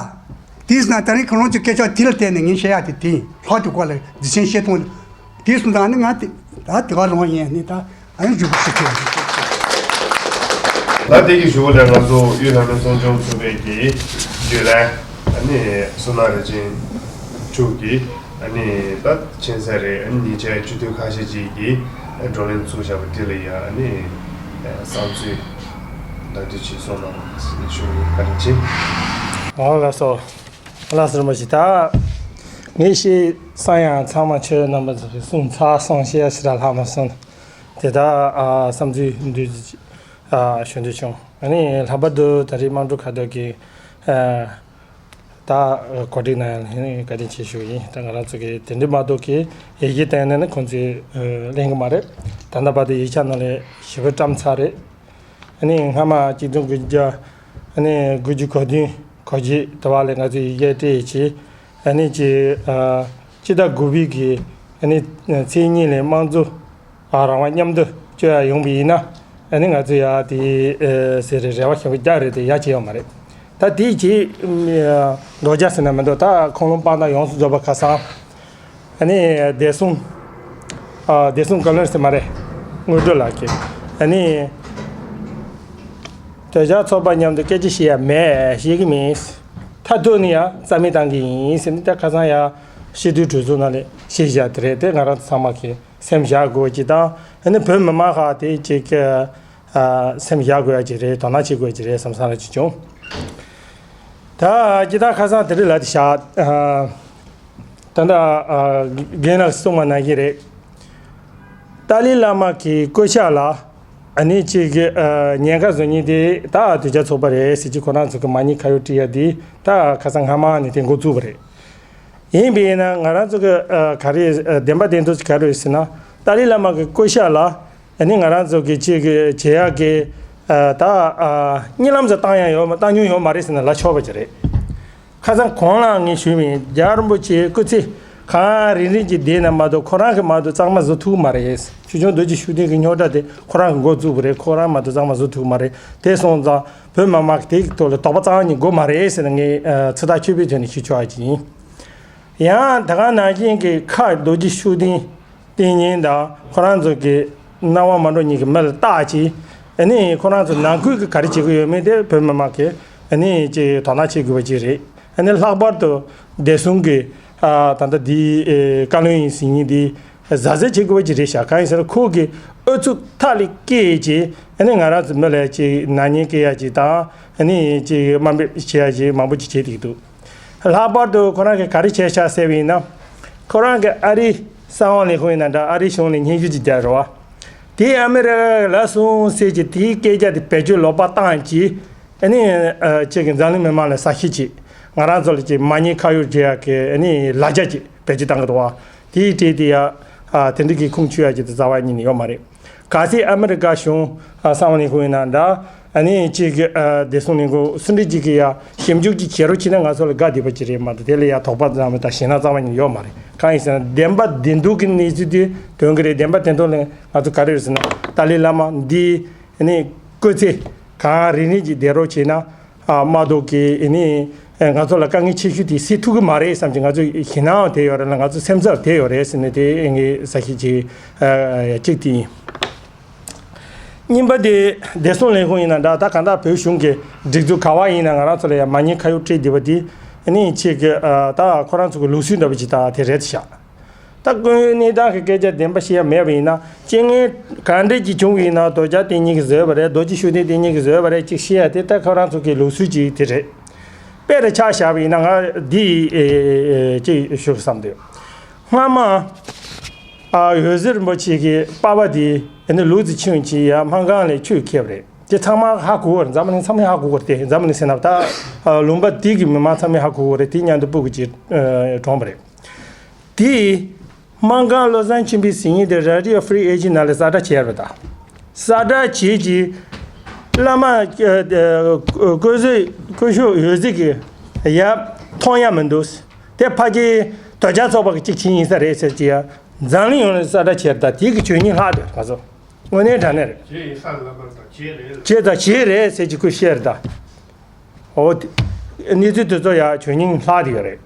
དེས་ན་ད་རིང་ཁོ་རང་ཚོའི་སྐད་ཆ་དེ་ལ་བརྟེན་ནས་ངས་བཤད་ཡ་དེ་དེ་ཡིན། ལྷག་དེ་སྐོར་ལ་རྒྱུ་མཚན་བཤད་སྟངས། དེ་སོང་ཙང་ནི་ང་དེ་ད་དེ་ག་རང་ཡིན་ནི་ད་ཨ་ཡང་འཇུག་པ་ཞིག་བྱས། ད་དེ་གི་གཞུག་ལ་ང་ཚོ་གཡུ་ལྷ་མོ་སྲུང་སྐྱོང་ཚོགས་པའི་གི་རྒྱུན་ལས་ཨ་ནི་བསོད་ནམས་རིག་འཛིན་མཆོག་གིས་ཨ་ནི་ད་ཕྱིན་ཚར་རེད། ཨ་ནི་ཉེ་ཆར་སྤྱི་འཐུས་ཁ་ཤས་ཅིག་གིས་བགྲོ་གླེང་ཚུགས་བཞག་པ་དེ་ལ་ཡ་ཨ་ནི་བསམ་ཚུལ་ད་དུས་ཆེད་སོང་ན་ཞུ་བཀའ་དྲིན་ཆེ། ཨ་ལགས་སོ། ལགས་སོ་རིན་པོ་ཆེ། ད་ངས་ཤེས་ས་ཡང་ཚང་མ་ཁྱོད་རྣམ་པ་ཚོ་གིས་གསུངས་ཚར་སོང་། ཤེས་ཡ་ཞེ་དྲག་ལྷག་མ་སོང་། དེ་ད་ཨ་བསམ་ཚུལ་འདུས་ཨ་ཞུ་འདོད་བྱུང་། ཨ་ནི་ལྷག་པར་དུ་ད་རེས་དམངས་ཁྲོད་ཁ་བརྡ་གི་ཨ་ད་གོ་སྒྲིག་གནང་ཡ་ལ་ནི་བཀའ་དྲིན་ཆེ་ཞུ་ཡིན། ད་ང་རང་ཚོ་གི་དེ་འདྲ་མ་གཏོགས་ཀྱི་ཡི་གེ་བཏང་ནས་ནི་ཁོང་ཚོས་ཨ་ལེན་གི་མ་རེད། ད་ལྟ་བར་དུ་ཡིག་ཆ་ནང་ལ་ཞེ་པོ་བཀྲམ་ཚར་རེད། ཨ་ནི་སྔ་མ་གཅིག་སྟོང་དགུ་བརྒྱ་ཨ་ནི་དགུ་བཅུ་གོ་བདུན་གོ་བརྒྱད་དེ་བ་ལས་ང་ཚོས་ཡི་གེ་སྤྲད་ཡིན་གྱི། ཨ་ནི་ཅི་ཨ་སྤྱི་ཟླ་དགུ་པའི་གི་ཨ་ནི་ཚེས་གཉིས་ལ་དམངས་གཙོ་ཨ་རང་དབང་མཉམ་དུ་སྤྱོད་ཡ་ཡོང་བ་ཡིན་ན་ཨ་ནི་ང་ཚོས་ཡ་དེ་ཨ་ཟེར་རེ་རེ་བ་ཞེ་པོ་རྒྱག་རེད་དེ་ཡ་བྱས་ཡོད་མ་རེད། ད་དེའི་རྗེས་ཨ་རྡོག་རྒྱག་ཟེར་ན་མི་འདུག་ད་ཁུངས་ལུང་དཔང་རྟགས་ཡོངས་སུ་རྫོགས་པ་ཁ་སང་། ཨ་ནི་བདེ་སྲུང་། ཨ་བདེ་སྲུང་བཀའ་བློན་ཟེར་མ་རེད། དངོས་གྲུབ་ལགས་ཀྱིས། ཨ་ནི། དོལ་རྒྱལ་ཚོགས་པ་མཉམ་དུ་སྐད་ཆ་བཤད་ཡ་མེད། བཤད་ཀྱི་མེད། མཐར་ཐུག་ནི་ཡང་རྩ་མེད་བཏང་གི་ཡིན་ཟེར་ནས་ད་ཁ་སང་ཡ་སྤྱི་འཐུས་གྲོས་ཚོགས་ནང་ལ་བཤད་བཞག་དེ་རེད་དེ་ང་རང་ཚོ་ཚང་མ་གིས་སེམས་བཞག་དགོས་ཀྱི་དང་ཨ་ནི་བོད་མི་མང་ཧ་དེ་ཅིག་ཨ་སེམས་བཞག་དགོས་ཡ་ཅིག་རེད། དོ་སྣང་བྱེད་དགོས་ཡ་ཅིག་རེད་བསམ་བསམ་ར་ཅིག་བྱུང་། ད་ཇི་ལྟར་ཁ་སང་དེ་རིང་ལ་དེ་བཞག་ཨ། ད་ལྟ་ཨ་རྒན་ལགས་གསུངས་པ་ནང་བཞིན་རེད། ཏཱ་ལའི་བླ་མ་གི་བཀོད་ཁྱབ་ལ་ ཨ་ནི་གཅིག་གི་ཉེན་ཁ་བཟོ་མཁན་དེ་ད་དོལ་རྒྱལ་ཚོགས་པ་རེད་ཟེར་གྱི་ཁོ་རང་ཚོ་གི་མ་ཉེས་ཁ་གཡོག་སྤྲད་ཡ་དེ་ད་ཁ་སང་སྔ་མ་ནས་དེ་འགོ་བཙུགས་པ་རེད། ཡིན་པས་ན་ང་རང་ཚོ་གི་ག་རེ་བདེན་པ་བདེན་ཐུབ་ཅིག་ག་རེ་ཡོད་ཟེར་ན། ཏཱ་ལའི་བླ་མ་གི་སྐུ་ཤ་ལ་ཨ་ནི་ང་རང་ཚོ་གི་གཅིག་གི་བྱེད་ཡག་གི་ད་གཉིད་ལམ་ཙམ་བཏང་ཡ་ཡོད་མ་བཏང་མྱོང་ཡོད་མ་རེད་ཟེར་ན་ལ་ཆོག་པ་ཅིག་རེད། ཁ་སང་གོང་ལ་ངས་ཞུས་མིན་རྒྱལ་བ་རིན་པོ་ཆེ་སྐུ་ཚེ་གང་རིང་རིང་གི་བསྡད་ན་མ་གཏོགས་ཁོ་རང་གི་མ་གཏོགས་གཙང་མ་བཟོ་ཐུབ་མ་རེད། ཆོས་སྐྱོང་རྡོ་རྗེ་ཤུགས་ལྡན་གྱི་རྙོག་དྲ་དེ་ཁོ་རང་གི་འགོ་བཙུགས་པ་རེད། ཁོ་རང་མ་གཏོགས་གཙང་མ་བཟོ་ཐུབ་མ་རེད། དེ་སོང་ཙང་བོད་མི་མང་གི་དེ་གི་ཐོག་ལ་དོགས་པ་རྩ་བ་ཉིད་དགོས་མ་རེད་ཟེར་ནས་ངས་ཚིག་ཐག་ཆོད་པོའི་ཐོག་ནས་ཞུ་ཆོག་ཡ་ཅིག་ཡིན། ཡང་ད་ག་ནང་བཞིན་གྱི་ཁ་རྡོ་རྗེ་ཤུགས་ལྡན་བསྟེན་མཁན་དང་ཁོ་རང་ཚོ་གི་སྣང་བ་མ་འགྲོ་མཁན་གྱི་མི་ལ་བལྟ་ཅིག་ཨ་ནི་ཁོ་རང་ཚོ་ནང་ཁུལ་གྱི་ག་རེ་བྱེད་ཀྱི་ཡོད་མེད་དེ་བོད་མི་མང་གིས་ཨ་ནི་ཅིག་དོ་སྣང་བྱེད་དགོས་པ་ཅིག་རེད། ཨ་ནི་ལྷག་པར་དུ་བདེ་སྲུང་གི་ད་ལྟ་འདི་བཀའ་བློན་ཡིན་ཟེར་མཁན་འདི་གཟབ་གཟབ་བྱེད་དགོས་པ་ཅིག་རེད་ཤག་གང་ཡིན་ཟེར་ན་ཁོ་གི་ཨུ་ཚུགས་ཐག་ལས་བཀལ་ཅིག་ཨ་ནི་ང་རང་ཚོ་མི་ལ་ཅིག་ནག་ཉེས་བཀལ་ཡ་ཅིག་དང་ཨ་ནི་ཅིག་དམའ་འབེབས་བྱེད་ཡ་ཅིག་མང་པོ་ཅིག་བྱེད་བསྡད་ཀྱི་འདུག་ལྷག་པར་དུ་ཁོ་རང་གིས་ག་རེ་བྱས་ཤག་ཟེར་བ་ཡིན་ན། ཁོ་རང་གིས་ཨ་རིའི་གསང་བ་ལས་ཁུངས་ཡིན་ན་འདྲ་ཨ་རིའི་གཞུང་ལ་སྙན་ཞུ་ཅིག་བརྒྱབ་རེད་བ། དེ་ཨ་མི་རི་ཀ་ལ་སོང་ཟེར་གྱི་དེའི་སྐད་ཆ་དེ་བེད་སྤྱོད་ལོག་པ་བཏང་གྱིས་ཨ་ནི་ཅིག་གི་འཛམ་གླིང་མི་མང་ལ་ཟ་ཤེས་ཅིག་ང་རང་ཚོ་ལ་ཅིག་མ་ཉེས་ཁ་གཡོག་བྱེད་ཡ་གི་ཨ་ནི་ལ་རྒྱ་ཅིག་བེད་སྤྱོད་བཏང་གི་འདུག་བ། དེའི་གྲས་དེ་ཡ་དེ་འདྲ་གི་ཁུངས་འཁྱོལ་ཡ་ཅིག་དེ་རྩ་བ་ཉིད་ནས་ཡོད་མ་རེད། གལ་སྲིད་ཨ་མི་རི་ཀ་གཞུང་གསང་བ་ལས་ཁུངས་ཡིན་ན་འདྲ་ཨ་ནི་གཅིག་གི་བདེ་སྲུང་ལས་ཁུངས་སུ་འདྲ་གཅིག་གི་ཡ་ཞིབ་འཇུག་ཅིག་བྱེད་རོགས་བྱས་ན་ང་ཚོ་ལ་དགའ་བདེ་པོ་ཅིག་རེད་མ་གཏོགས་དེ་ལ་ཡ་དོགས་པ་ཙམ་དང་ཞེད་སྣང་རྩ་བ་ཉིད་ཡོད་མ་རེད། གང་ཡིན་ཟེར་ན་བདེན་པ་བདེན་ཐུབ་ཀྱི་གནས་ཚུལ་དེ་ཐོན་གྱི་རེད། བདེན་པ་བདེན་ཐུབ་ལ་ང་ཚོ་ག་རེ་རེད་ཟེར་ན་ཏཱ་ལའི་བླ་མ་འདི་ཨ་ནི་སྐུ་ཚེ་གང་རིང་རིང་ཅིག་བསྡད་རོགས་བྱས་ན། ཨ་མ་གཏོགས་ཀྱི་ཨ་ནི་ང་ཚོ་ལ་དཀའ་ངལ་ཆེ་ཤོས་དེ་སེལ་ཐུབ་ཀྱི་མ་རེད་བསམ་གྱི་ང་ཚོ་ཞེད་སྣང་དེ་ཡོད་རེད་ལ་ང་ཚོ་སེམས་འཚབ་དེ་ཡོད་རེད་ཟེར་ནས་དེ་ངས་ས་ཞིག་ཅིག་གཅིག་དེ་ཡིན། གཉིས་པ་དེ་བདེ་སྲུང་ལས་ཁུངས་ཡིན་ན་འདྲ་ད་གང་ལྟར་བོད་གཞུང་གི་སྒྲིག་འཛུགས་ག་བ་ཡིན་ན་ང་རང་ཚོ་ལ་ཡང་མ་ཉེས་ཁ་གཡོག་སྤྲད་བསྡད་པ་དེ་ཨ་ནི་ཅིག་གི་ད་ཁོ་རང་ཚོ་གི་ལུགས་སྲོལ་འདྲ་པོ་ཅིག་ད་དེ་རེད་ཤག་ད་དངོས་ཡོད་གནས་སྟངས་ཀྱི་སྐད་ཆ་བདེན་པ་བཤད་ཡ་མེད་པ་ཡིན་ན་རྐྱེན་ངན་ག་འདྲས་ཀྱི་བྱུང་བ་ཡིན་ན་རྡོ་རྒྱ་བསྟེན་མཁན་གྱིས་བཟོས་པ་རེད། རྡོ་རྗེ་ཤུགས་ལྡན་བསྟེན་མཁན་གྱིས་བཟོས་པ་རེད་ཅིག་བཤད་ཡ་དེ་ད་ཁོ་རང་ཚོ་གི་ལུགས་སྲོལ་ཅིག་དེ་རེད། དཔེ་རུ་ཆ་བཞག་པ་ཡིན་ན་ང་འདི་ཅིག་ཞུ་དགོས་བསམ་འདུག་སྔ་མ་ཨ་འོད་ཟེར་རིན་པོ་ཆེ་གི་པ་ཕ་དེ་ཨ་ནི་ལུག་རྫི་ཆུང་ཆེ་ཡ་སྨར་ཁམས་ལ་ཆུ་ཁྱེར་བ་རེད། དེ་ཚང་མ་ཧ་གོ་བ་རེད། འཛམ་གླིང་ཚང་མས་ཧ་གོ་བ་རེད། དེ་འཛམ་གླིང་ཟེར་ན་ད་ལུང་པ་དེ་གི་མི་མང་ཚང་མས་ཧ་གོ་བ་རེད། དེ་མཉམ་དུ་སྤུ་གུ་ཅིག་གྲོངས་པ་རེད། དེ་སྨར་ཁམས་བློ་བཟང་ཆོས་འཕེལ་ཟེར་མཁན་དེ་Radio Free Asia ནང་ལ་གསལ་བསྒྲགས་བྱས་པ་དང་། གསལ་བསྒྲགས་བྱས་ཀྱི་བླ་མ་སྐུ་གཟུགས་སྐུ་ཞབས་འོད་ཟེར་གྱི་ཡ་མཐོང་ཡ་མི་འདུག་དེ་ཕ་གི་དོལ་རྒྱལ་ཚོགས་པ་གི་གཅིག་བྱས་ཡིན་ས་རེད་ཟེར་གྱི་ཡ་འཛམ་གླིང་ཡོངས་ལ་གསལ་བསྒྲགས་བྱས་པ་དང་དེ་གི་བྱུས་ཉིད་ལྷག་དེ་ང་ཚོ་དངོས་གནས་དྲང་གནས་རེད། བྱས་ཡིན་ས་ལབ་པ་དང་བྱས་རེད། བྱས་དང་བྱས་རེད་ཟེར་གྱི་ཁོས་བཤད་རེད་ད། འོ། གནས་ཚུལ་དེ་ཚོ་ཡང་བྱུས་ཉིད་ལྷག་དེ་ཡོད་རེད།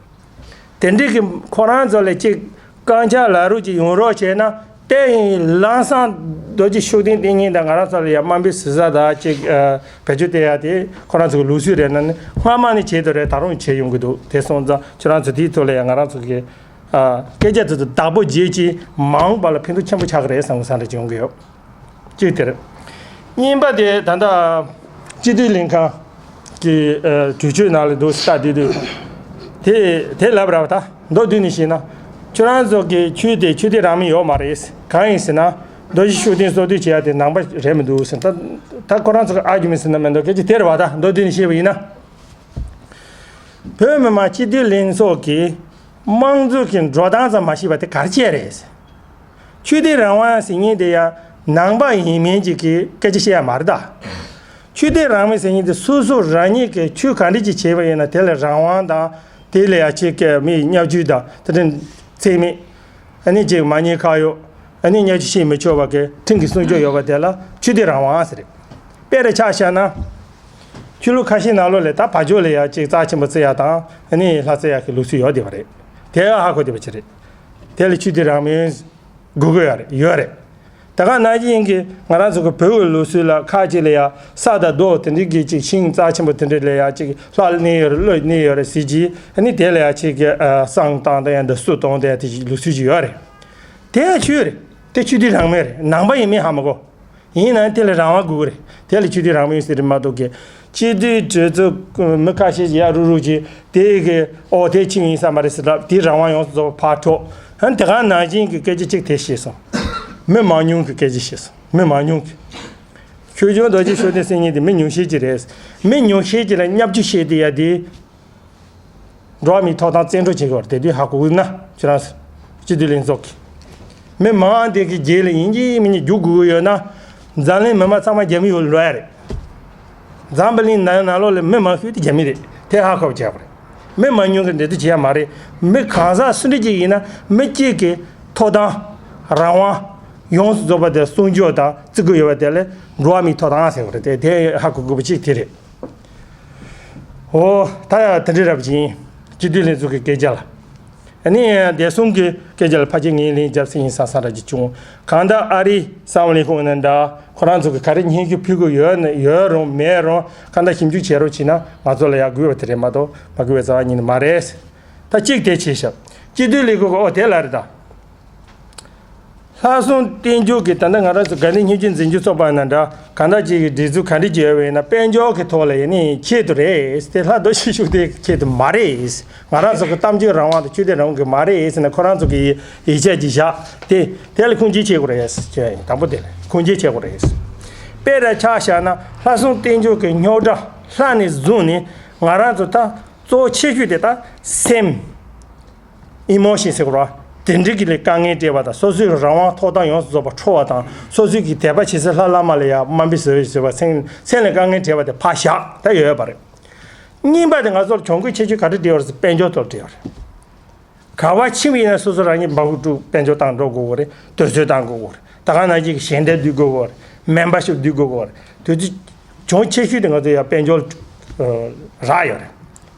དེ་འདྲའི་གི་ཁོ་རང་ཚོ་ལ་ཅིག་རྐང་ཆག་ལབ་རོགས་ཅིག་ཡོང་རོགས་བྱས་ན་དེ་ཡིན་ལམ་སང་རྡོ་རྗེ་ཤུགས་ལྡན་བསྟེན་མཁན་དང་ང་རང་ཚོ་ལ་ཡང་དམའ་འབེབས་ཟེར་ས་དང་ཅིག་བེད་སྤྱོད་བསྟན་ཡ་དེ་ཁོ་རང་ཚོ་གི་ལུགས་སྲོལ་རེད་ན་ནི་སྔ་མ་ནས་བྱས་དོ་རེད། ད་རུང་བྱས་ཡོང་གི་འདུག་དེ་སོང་ཙང་ཁྱོད་རང་ཚོ་དེའི་ཐོག་ལ་ཡང་ང་རང་ཚོ་གི་སྐད་ཆ་དེ་ཚོ་བདག་པོ་བྱེད་ཀྱི་མ་འོངས་པ་ལ་ཕན་ཐོགས་ཆེན་པོ་ཆགས་ཀྱི་རེད་བསམ་གི་བསམ་འདྲ་ཅིག་ཡོང་གི་ཡོད། གཅིག་དེ་རེད། གཉིས་པ་དེ་ད་ལྟ་སྤྱི་འཐུས་ལྷན་ཁང་གི་གྲོས་ཆོད་ནང་ལ་འདུག་ལྟ་དུས་དུས་དེ་དེ་ལབ་ར་བ་ད་མདོར་བསྡུས་ནས་བཤད་ན་ཁྱོད་རང་ཚོ་གི་ཆོས་དེ་ཆོས་དད་རང་མོས་ཡོད་མ་རེད། གང་ཡིན་ཟེར་ན་རྡོ་རྗེ་ཤུགས་ལྡན་གསོལ་སྟོན་བྱེད་ཡ་དེ་ནང་པ་རེད་མི་འདུག་ཟེར། ད་ད་ཁོ་རང་ཚོ་གི་ཨར་གྱུ་མེན་ཊི་ཟེར་ན་མི་འདུག་སྐད་ཆ་དེ་རེད་བ། ད་མདོར་བསྡུས་ནས་བཤད་པ་ཡིན་ན། བོད་མི་མང་སྤྱི་འཐུས་ལྷན་ཚོགས་ཀྱིས་དམངས་གཙོ་གི་འགྲོ་སྟངས་ཙམ་མ་ཤེས་པ་དེ་ག་རེ་བྱས་རེད། ཆོས་དད་རང་དབང་ཟེར་མཁན་དེ་ཡང་ནང་པ་ཡིན་མིན་ཅིག་གི་སྐད་ཆ་བཤད་ཡ་མ་རེད་ད། ཆོས་དད་རང་མོས་ཟེར་མཁན་དེ་སོ་སོ་རང་ཉིད་ཀྱི་ཆོས་ག་འདྲ་ཅིག་བྱས་པ་ཡིན་ན་དེ་ལ་རང་དབང་དང་དེ་ལ་ཡང་ཅིག་གི་མིའི་བརྙས་བཅོས་དང་དེ་འདྲ་ཚད་མེད། ཨ་ནི་ཅིག་མ་ཉེས་ཁ་གཡོག་ཨ་ནི་བརྙས་བཅོས་བྱེད་མི་ཆོག་པ་གི་ཁྲིམས་ཀྱི་སྲུང་སྐྱོབ་ཡོད་པ་དེ་ལ་ཆོས་དད་རང་དབང་ཟེར། དཔེ་རུ་ཆ་བཞག་ན། ཆོས་ལུགས་ཁ་ཤས་ནང་ལོགས་ལ་ད་བ་ཕྱོགས་ལ་ཡ་ཅིག་རྩ་ཆེན་པོ་བརྩི་ཡ་དང་ཨ་ནི་ལྷ་བརྩི་ཡ་གི་ལུགས་སྲོལ་ཡོད་བསྡད་པ་རེད། དེ་ཡང་ཧ་གོ་བསྡད་པ་ཅིག་རེད། དེ་ལ་ཆོས་དད་རང་མོས་དགོས་ཀྱི་ཡོད་རེད་ཡོད་རེད། ད་ག་ནང་བཞིན་གྱི་ང་རང་ཚོ་གི་བོད་ཀྱི་ལུགས་སྲོལ་ལ་ཁ་ཅིག་ལ་ཡ་ས་དང་རྡོ་དེ་འདྲའི་གི་ཅིག་ཤིང་རྩ་ཆེན་པོ་དེ་འདྲ་ལ་ཡ་ཅིག་ལྷ་གནས་ཡོད་རེད་ཀླུ་གནས་ཡོད་རེད་ཟེར་གྱི་ཨ་ནི་དེ་ལ་ཡ་ཅིག་གི་བསང་བཏང་དང་ཡང་འདི་གསུར་གཏོང་དང་ཡ་དེ་ཅིག་ལུགས་སྲོལ་ཅིག་ཡོད་རེད། དེ་ཡང་ཆོས་རེད། དེ་ཆོས་དད་རང་མོས་རེད། ནང་པ་ཡིན་མིན་ཧ་མ་གོ། ཡིན་ནའང་དེ་ལ་རང་དབང་དགོས་རེད། དེ་ལ་ཆོས་དད་རང་མོས་ཟེར་རེད་མ་གཏོགས་ཀྱི། སྤྱི་འཐུས་གྲོས་ཚོགས་མི་ཁ་ཤས་ཀྱིས་ཡ་རུག་རུག་བྱས་དེ་གི་ཨོ་དེ་ཕྱིན་ཡིན་ས་མ་རེད་ཟེར་ལབ་དེ་རང་དབང་ཡོངས་སུ་རྫོགས་ཕར་འཕྲོག་ཧན་དེ་ག་ནང་བཞིན་གྱི་སྐད་ཆ་གཅིག་དེ་བཤད་སོང་། མི་མང་ཉུང་གི་སྐད་ཆ་བཤད་སོང་། མི་མང་ཉུང་གི། ཆོས་སྐྱོང་རྡོ་རྗེ་ཤུགས་ལྡན་སེང་གེ་དེ་མི་ཉུང་ཤས་ཅིག་རེད། མི་ཉུང་ཤས་ཅིག་ལ་བརྙས་བཅོས་བྱས་ཏེ་ཡ་དེ། འགྲོ་བ་མིའི་ཐོབ་ཐང་བཙན་འཕྲོག་བྱེད་ཀྱི་ཡོད་རེད། དེ་དུས་ཧ་གོ་གི་ན་ཁྱེད་རང་སྤྱི་འཐུས་ལྷན་ཚོགས་ཀྱི་མི་མང་དེ་གི་རྗེས་ལ་ཡིན་གཅིག་མིན་གཅིག་རྒྱུག་དགོས་ཀྱི་ཡོད་ན། འཛམ་གླིང་མི་མང་ཚང་མ་རྒྱ་མི་ཡོད་ལོས་རེད། འཛམ་བུ་གླིང་ནང་ནང་ལོགས་ལ་མི་མང་ཤོས་དེ་རྒྱ་མི་རེད། དེ་ཧ་གོ་བ་བྱས་པ་རེད། མི་མང་ཉུང་གི་འབྲེལ་གཏོགས་བྱེད་ཡ་མ་རེད། མི་གང་ཟག་སུ་འདྲ་ཅིག་ཡིན་ན་མི་གཅིག་གི་ཐོབ་ཐང་རང་དབང་ཡོངས་སུ་རྫོགས་པ་དེ་སྲུང་སྐྱོབ་དང་བརྩི་དགོས་ཡོད་པ་དེ་ལ་འགྲོ་བ་མིའི་ཐོབ་ཐང་ཟེར་བ་རེད། དེ་དེ་ཧ་གོ་དགོས་པ་གཅིག་དེ་རེད། འོ། ད་ཡང་དེ་འདྲའི་རབ་ཅིང་སྤྱི་འཐུས་ལྷན་ཚོགས་ཀྱི་སྐད་ཆ་ལ། ཨ་ནི་བདེ་སྲུང་གི་སྐད་ཆ་ལ་ཕལ་ཆེར་ངས་ལན་རྒྱབ་སྲིད་ཡིན་བསམ་བསམ་ར་ཅིག་བྱུང་། གང་ལྟར་ཨ་རིའི་གསང་བ་ལས་ཁུངས་ནང་འདྲ་ཁོ་རང་ཚོ་གི་ག་རེ་སྙན་ཞུ་ཕུལ་དགོས་ཡོད་ན་ཡོད་རུང་མེད་རུང་གང་ལྟར་ཞིབ་འཇུག་བྱེད་རོགས་བྱས་ན་ང་ཚོ་ལ་ཡག་དགོས་པ་དེ་རེད་མ་གཏོགས་མ་དགོས་པའི་རྩ་བ་ཉིད་ནས་མ་རེད། ད་གཅིག་དེ་བྱས་ཤག་སྤྱི་འཐུས་ལས་ཁུངས་ཀྱི་ཨོ་དེ་ལ་རེད་ད། ལྷག་བསམ་རྟེན་འབྱུང་གིས་ད་ལྟ་ང་རང་ཚོ་དགའ་ལྡན་བརྙན་འཕྲིན་འཛིན་སྐྱོང་ཚོགས་པ་ནང་འདྲ་གང་འདྲ་ཅིག་གི་སྒྲིག་འཛུགས་ག་འདྲ་ཅིག་ཡོད་པ་ཡིན་ན་དཔལ་འབྱོར་གྱི་ཐོག་ལ་ཡིན་ནའི་ཆེད་དུ་རེད་དེ། ལྷག་རྡོ་རྗེ་ཤུགས་ལྡན་ཆེད་དུ་མ་རེད། ང་རང་ཚོ་གི་གཏམ་བརྗོད་རང་དབང་དང་ཆོས་དད་རང་དབང་གི་མ་རེད་ཟེར་ནས་ཁོ་རང་ཚོ་གི་ཡིག་ཆ་ཅིག་བཞག་དེ་དེ་ལ་ཁུངས་སྐྱེལ་བྱེད་དགོས་རེད་ཟེར་གྱི་ཡིན། དང་པོ་དེ་ལ་ཁུངས་སྐྱེལ་བྱེད་དགོས་རེད། དཔེ་ར་ཆ་བཞག་ན་ལྷག་བསམ་རྟེན་འབྱུང་གི་རྙོག་དྲ་ལྷག་ནས་བཟུང་ནས་ང་རང་ཚོ་ད་གཙོ་བོ་ཆེ་ཤོས་དེ་ད་སེམས། ཨི་མོ་ཤན་ཟེར་དགོས་རེད། དེ་འདྲ་གི་ལས་དཀའ་ངལ་འཕྲད་པ་དང་སོ་སོའི་རང་དབང་ཐོབ་ཐང་ཡོངས་སུ་རྫོགས་པ་འཕྲོག་པ་དང་སོ་སོའི་གི་དད་པ་བྱེད་སའི་ལྷ་བླ་མ་ལ་ཡང་དམའ་འབེབས་བཟོས་ཟེར་བ་སེམས་སེམས་ལ་དཀའ་ངལ་འཕྲད་པ་དེ་ཕར་བཞག་ད་ཡོད་ཡོད་པ་རེད། གཉིས་པ་དེ་ང་ཚོར་གྱོང་གུད་ཆེ་ཤོས་ག་རེ་འཕྲད་ཡོད་རེད་ཟེར་དཔལ་འབྱོར་ཐོག་འཕྲད་ཡོད་རེད། ག་བ་ཕྱིན་པ་ཡིན་ན་སོ་སོ་རང་ཉིད་འབག་དཀྲུག་དཔལ་འབྱོར་བཏང་འགྲོ་དགོས་ཀྱི་རེད། དུས་ཚོད་བཏང་དགོས་ཀྱི་རེད། ད་ག་ནང་བཞིན་གྱི་ཞལ་འདེབས་བསྡུ་དགོས་ཀྱི་རེད། མེམ་བར་ཤིབ་བསྡུ་དགོས་ཀྱི་རེད། དུས་ཚོད་གྱོང་ཆེ་ཤོས་དེ་ང་ཚོ་ཡང་དཔལ་འབྱོར་རག་ཡོད་རེད།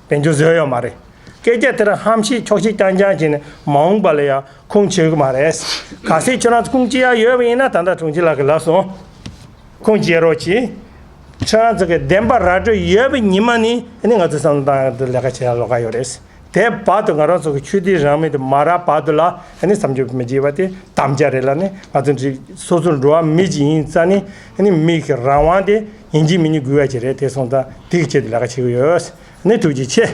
དཔལ་འབྱོར་བཟོས་ཡོད་མ་རེད། སྐད་ཆ་དེ་རང་ཧམ་བཤད་འཁྱོག་བཤད་རྐྱང་རྐྱང་བྱས་ནས་མ་འོངས་པ་ལ་ཡང་ཁུངས་འཁྱོལ་གི་མ་རེད། གལ་སྲིད་ཁྱོད་རང་ཚོ་ཁུངས་སྐྱེལ་ཡ་ཡོད་པ་ཡིན་ན་ད་ལྟ་དྲུང་ཆེ་ལགས་ཀྱིས་ལབ་སོང་། ཁུངས་སྐྱེལ་རོགས་གྱིས། ཁྱོད་རང་ཚོ་གི་བདེན་པ་ར་སྤྲོད་ཡོད་པའི་ཉི་མ་ནི་ཨ་ནི་ང་ཚོ་བསམ་བློ་བཏང་ཡ་དེ་ལས་ཀ་བྱེད་ཡ་ལོགས་ཀ་ཡོད་རེད། དེ་བར་དུ་ང་རང་ཚོ་གི་ཆོས་དད་རང་མོས་དེ་མ་རག་བར་དུ་ལ་ཨ་ནི་བསམ་ཚུལ་མི་བརྗེད་པ་དེ་དམ་བཅའ་རེད་ལ་ནི་ང་ཚོ་འདི་སོ་སོ་འགྲོ་བ་མི་ཅིག་ཡིན་ཙང་ནི་ཨ་ནི་མི་གི་རང་དབང་དེ་ཡིན་གཅིག་མིན་གཉིས་དགོས་ཡ་ཅིག་རེད། དེ་སོང་ཙང་དེ་གི་ཆེད་དུ་ལས་ཀ་བྱེད་ཀྱི་ཡོད། ཨ་ནི་ཐུགས་རྗེ་ཆེ།